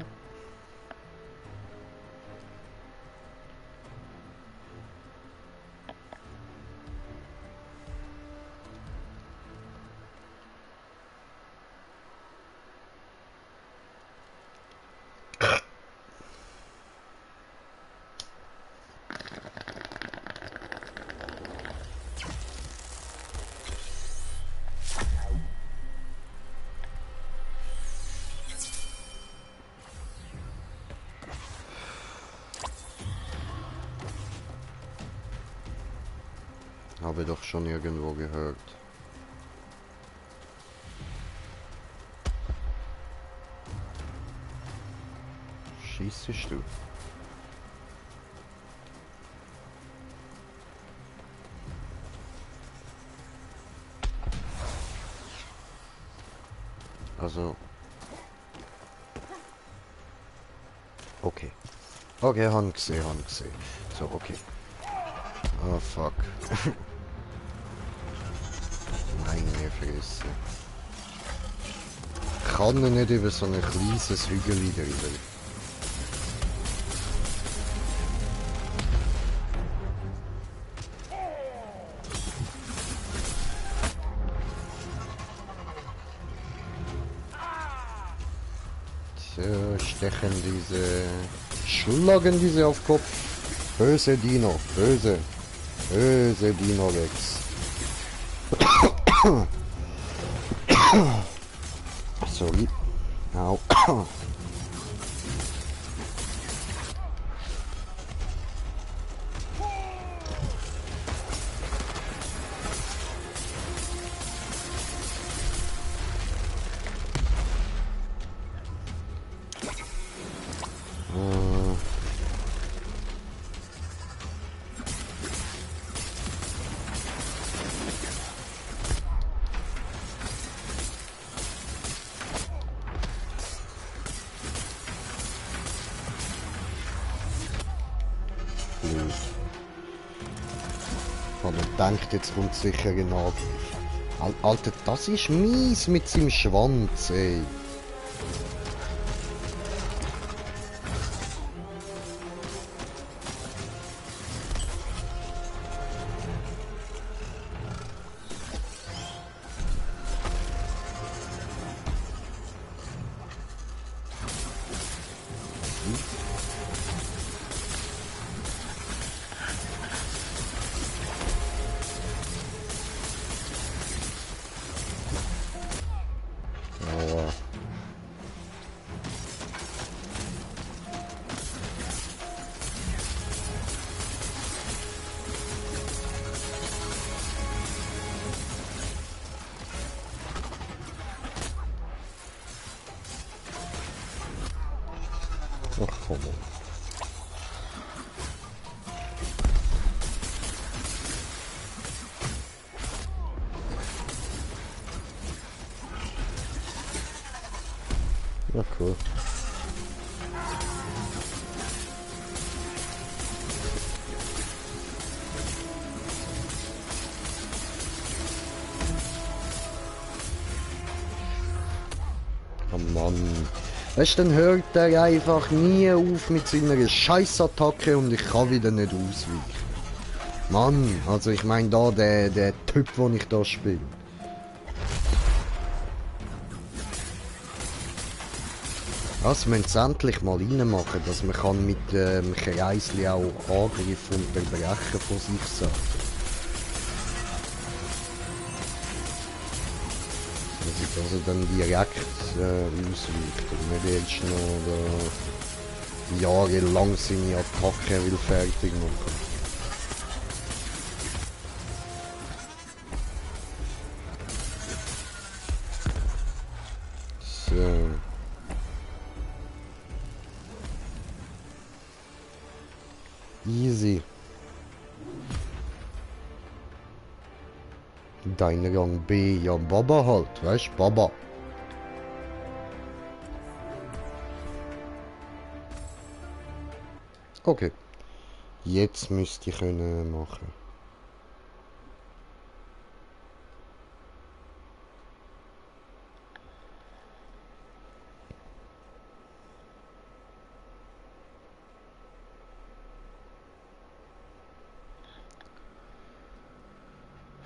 S1: Habe doch schon irgendwo gehört. Schießest du? Also. Okay. Okay, han gesehen. So, okay. Oh, fuck. Fresse. Kann er nicht über so ein kleines Hügel drüber. So, stechen diese... Schlagen diese auf Kopf. Böse Dino, böse. Böse Dino-Rex. Sorry. Au. Man denkt, jetzt kommt sicher ein Angriff. Alter, das ist mies mit seinem Schwanz, ey. Ach, komm on. Ja, cool. Oh Mann. Weißt du, dann hört er einfach nie auf mit seiner Scheißattacke und ich kann wieder nicht ausweichen. Mann, also ich meine da der Typ, den ich da spiele. Das müssen sie endlich mal reinmachen, dass man kann mit dem Kreisli auch Angriff unterbrechen von sich selbst. Dass ich also dann direkt ausweicht und nicht jetzt noch jahrelang seine Attacke will fertig machen. So. Easy. Dein Rang B, ja Baba halt, weißt du, Baba. Okay. Jetzt müsste ich können machen.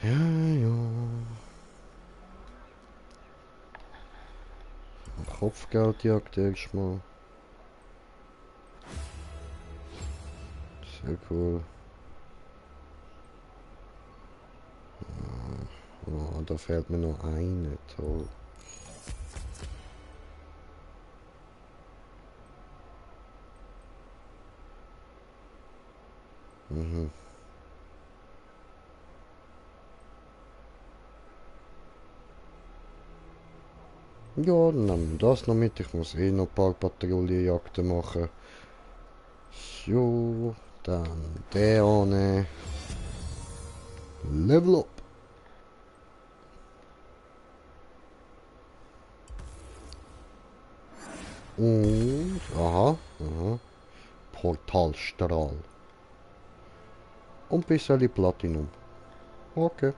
S1: Ja, ja. Kopfgeldjagd erstmal. Sehr cool. Oh, da fehlt mir noch eine. Toll. Mhm. Ja, dann nehmen wir das noch mit. Ich muss eh noch ein paar Patrouillenjagden machen. So, dann der ohne. Level up. Und, aha, aha. Portalstrahl. Und ein bisschen Platinum. Okay.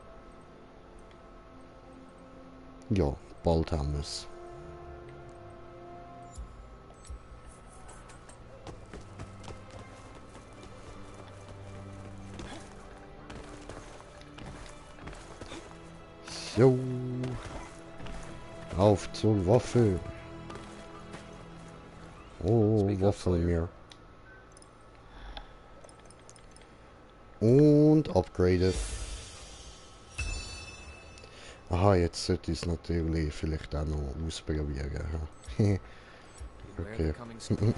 S1: Ja, bald haben wir es. So. Auf zur Waffe. Oh,
S2: Speak up,
S1: Waffe
S2: Slayer.
S1: mir. Und upgraden. Aha, jetzt sollte ich es natürlich vielleicht auch noch ausprobieren. Ha.
S2: Beware the
S1: Okay.
S2: coming storm.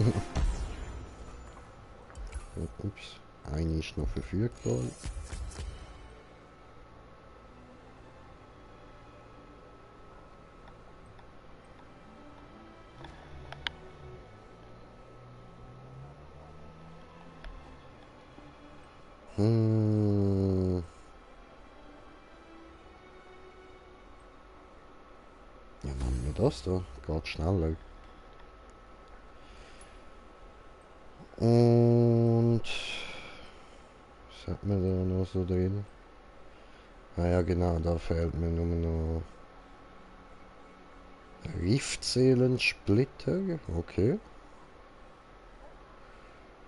S1: Ups. Eine ist noch verfügbar. Hm. Ja, machen wir das da. Geht schneller. Und was hat man da noch so drin? Ah ja genau, da fehlt mir nur noch Riftseelensplitter. Okay.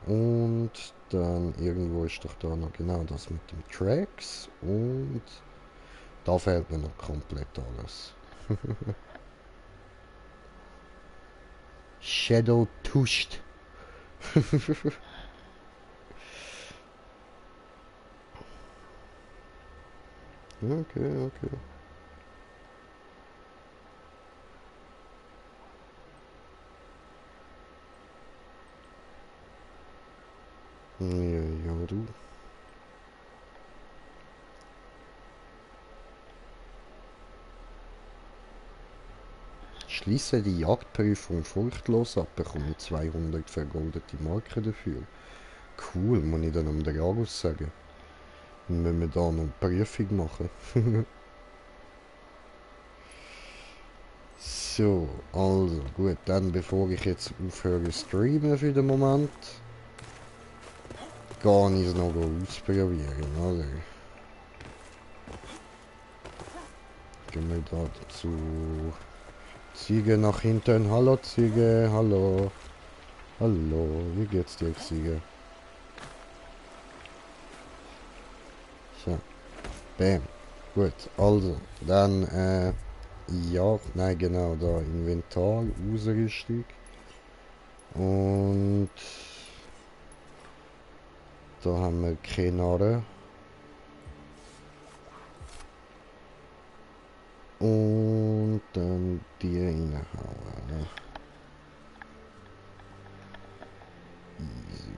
S1: Und dann irgendwo ist doch da noch genau das mit dem Tracks. Und da fehlt mir noch komplett alles. Shadow Tuscht. Okay, okay. Ja, ja, du. Schließe die Jagdprüfung furchtlos ab, bekomme 200 vergoldete Marken dafür. Cool, muss ich dann am Dragus sagen. Dann müssen wir da noch eine Prüfung machen. So, also gut, dann bevor ich jetzt aufhöre zu streamen für den Moment, gehe ich es noch ausprobieren, oder? Gehen wir da dazu. Ziege nach hinten, hallo Ziege, hallo. Hallo, wie geht's dir Ziege? So, bam. Gut, also, dann, ja, nein, genau, da Inventar, Ausrüstung. Und da haben wir Knarre. Und dann die reinhauen. Ne? Easy.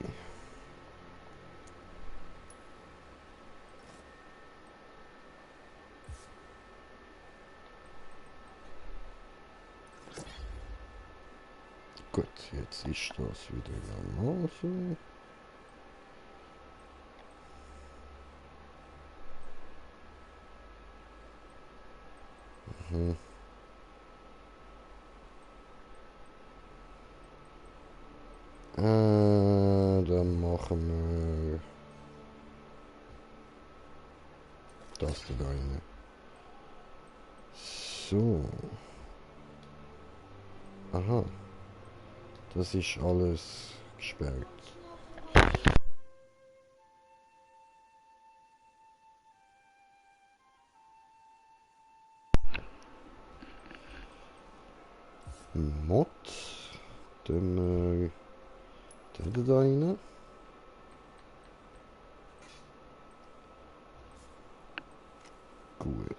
S1: Gut, jetzt ist das wieder normal so. Mhm. Dann machen wir das da rein. So. Aha. Das ist alles gesperrt. Mod. Dann den da rein. Gut.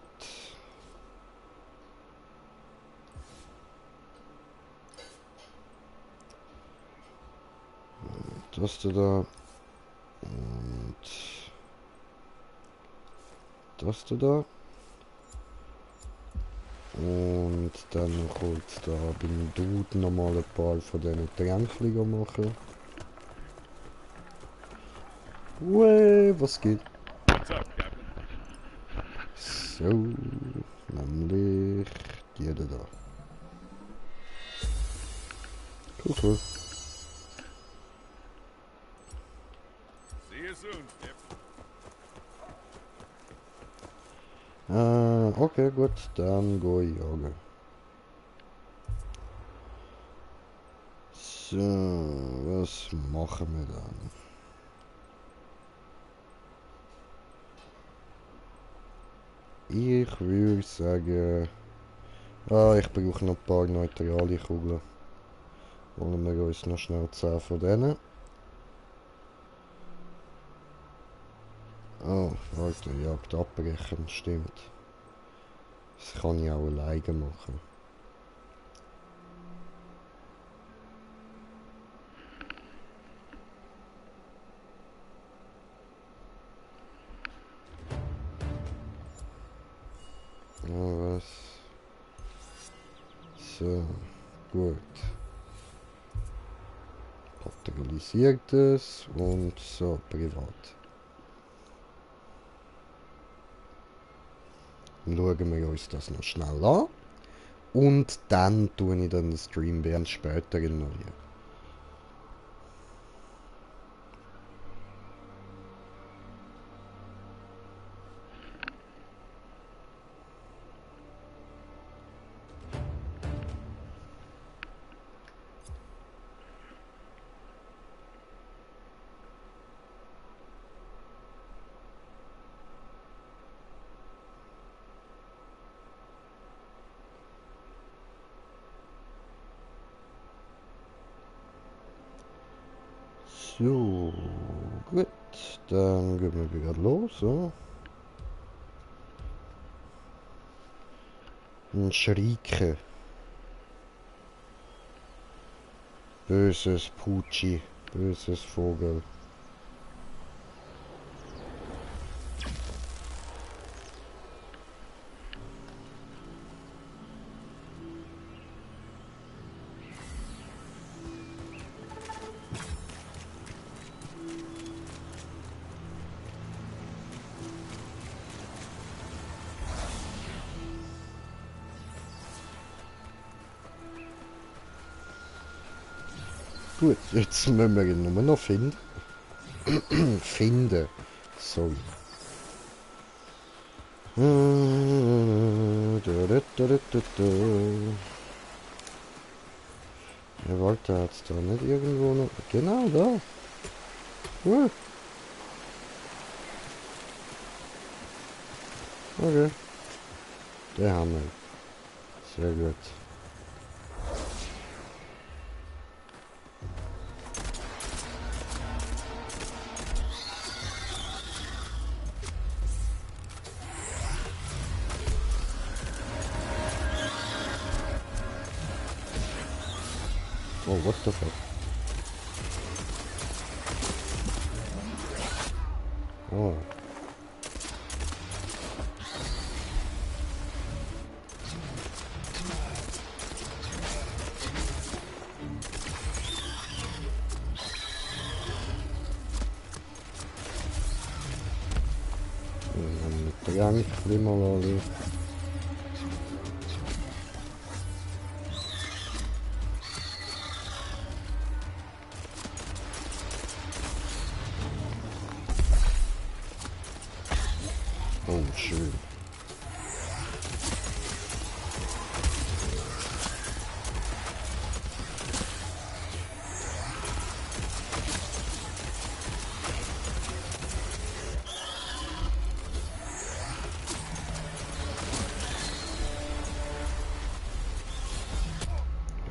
S1: Das da. Und das da. Und dann kurz da beim Dude nochmal ein paar von diesen Tränken machen. Ue, was geht?
S3: What's up, Captain?
S1: So, nämlich die da. Cool, cool.
S3: See you soon, Skip.
S1: Okay, gut, dann gehe ich jagen. So, was machen wir dann? Ich würde sagen... ich brauche noch ein paar Neutralien-Kugeln. Holen wir uns noch schnell 10 von denen. Oh, Alter, Jagd abbrechen, stimmt. Das kann ich auch alleine machen. Ja, was? So, gut. Materialisiertes und so, privat. Dann schauen wir uns das noch schnell an. Und dann tue ich dann den Stream während später erneuern. So, gut. Dann gehen wir wieder los. So. Ein Schreike. Böses Pucci. Böses Vogel. Gut, jetzt müssen wir ihn nur noch finden. Finden. Sorry. Ja, warte, hat's da nicht irgendwo noch... Genau, da. Gut. Okay. Den haben wir. Sehr gut. Oh, what the fuck? Oh. Trank, Flimmerlolli. Oh, schön.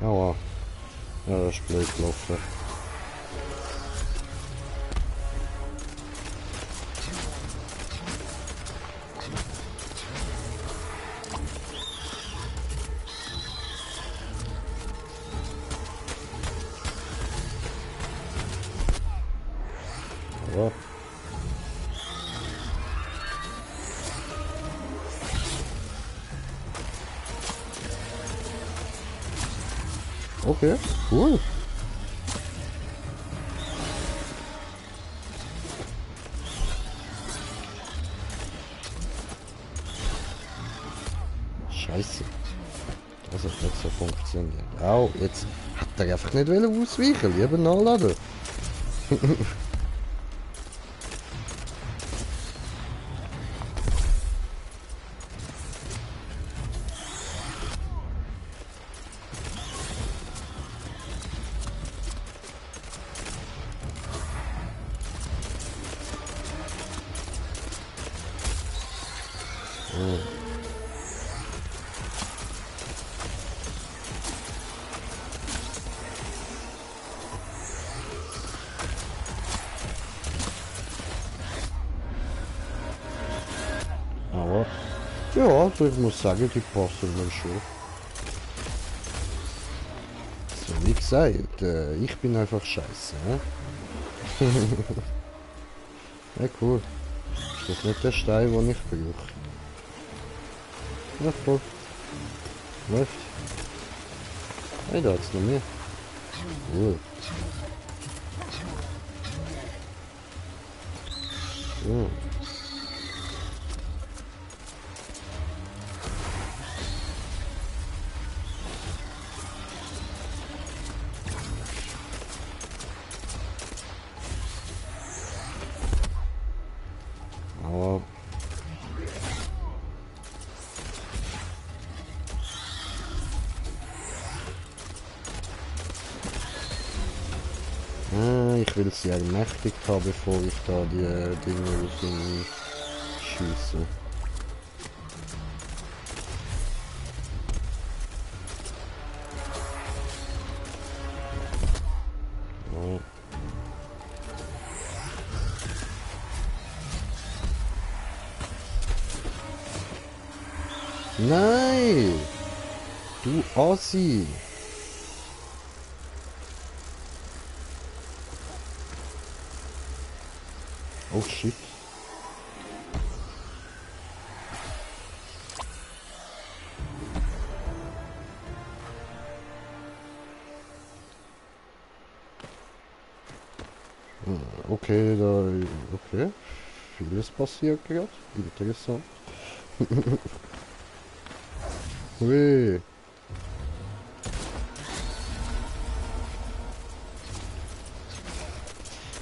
S1: Aua. Ja, das ist blöd gelaufen. Ja. Okay, cool. Scheiße. Das hat nicht so funktioniert. Au, jetzt hat er einfach nicht ausweichen, lieber nachladen. Ja, also ich muss sagen, die passen mir schon. So, wie gesagt, ich bin einfach scheiße, ne? Ja, cool. Ist das nicht der Stein, den ich brauche? Ja, voll. Läuft. Hey, da hat's noch mehr. Cool. So. Aber ich will sie ermächtigt haben, bevor ich da die Dinge raus schieße. Ja. Nein! Du Ossi! Oh shit. Okay, okay. Vieles passiert gerade. Interessant. Hui.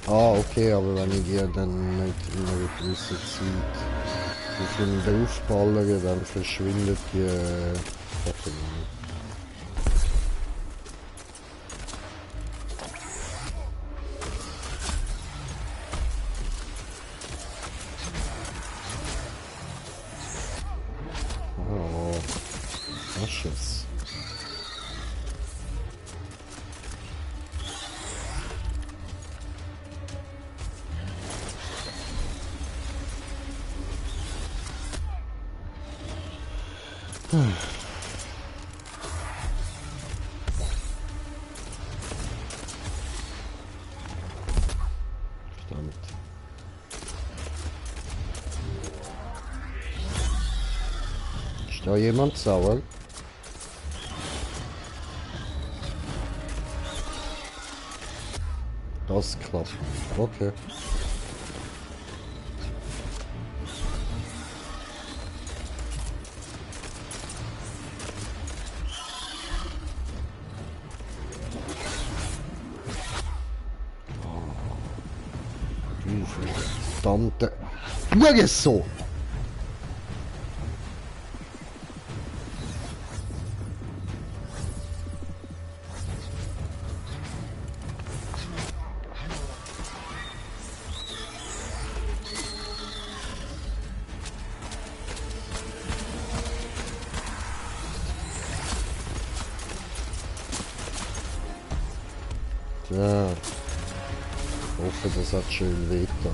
S1: Ah, okay, aber wenn ich die dann nicht in einer gewissen Zeit auf ihn draufballere, dann verschwindet die Batterie. Oh, Asches. Verdammt. Ist da jemand sauer? Das klappt. Okay. Du verdammte... Hurensohn! Ja. Ich hoffe, das hat schön weh da.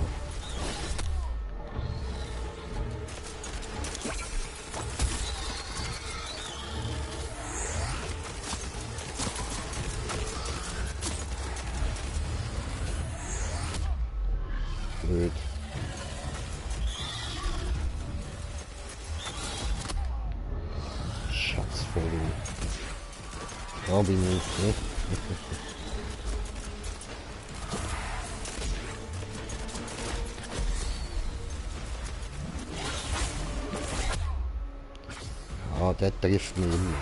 S1: Blöd. Schatzvogel. Da bin ich, ne? Ah, der trifft mich immer.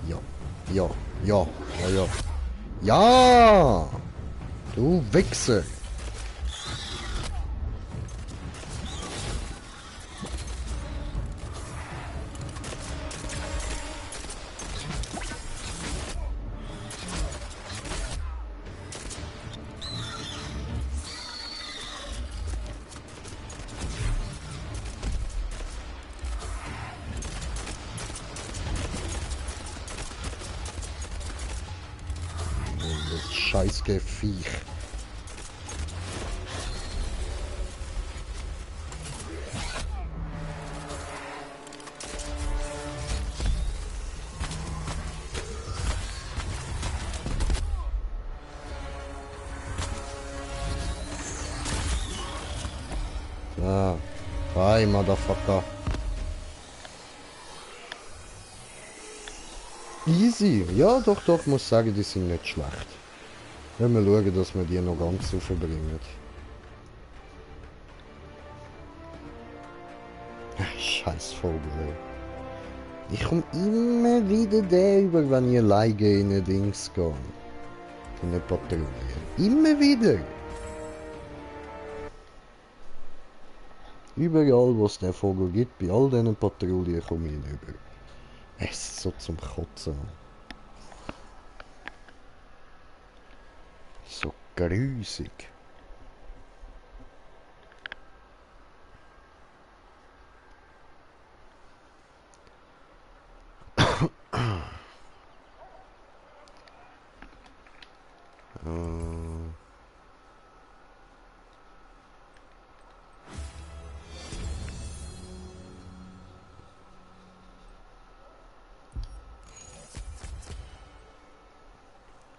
S1: Ja, ja, ja, ja, ja. Ja! Du Wichser! Das scheiß Viech. Hi, Motherfucker. Easy. Ja, doch, muss sagen, die sind nicht schlecht. Wenn wir schauen, dass wir die noch ganz raufbringen. Scheiß Vogel, ey. Ich komme immer wieder den über, wenn ich alleine in ein Dings gehe. In eine Patrouille. Immer wieder. Überall, wo es den Vogel gibt, bei all diesen Patrouillen komme ich ihn über. Es ist so zum Kotzen. So grusig.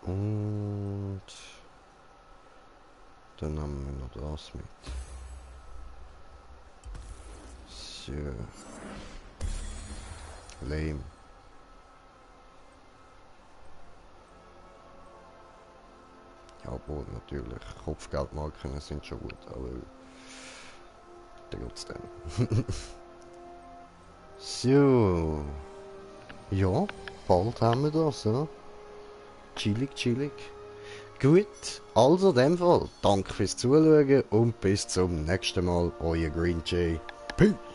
S1: Und dann haben wir noch das mit. So. Lame. Ja, wohl natürlich. Kopfgeldmarken sind schon gut, aber trotzdem. So. Ja, bald haben wir das, oder? Chillig. Gut, also in dem Fall, danke fürs Zuschauen und bis zum nächsten Mal, euer Green Jay. Peace!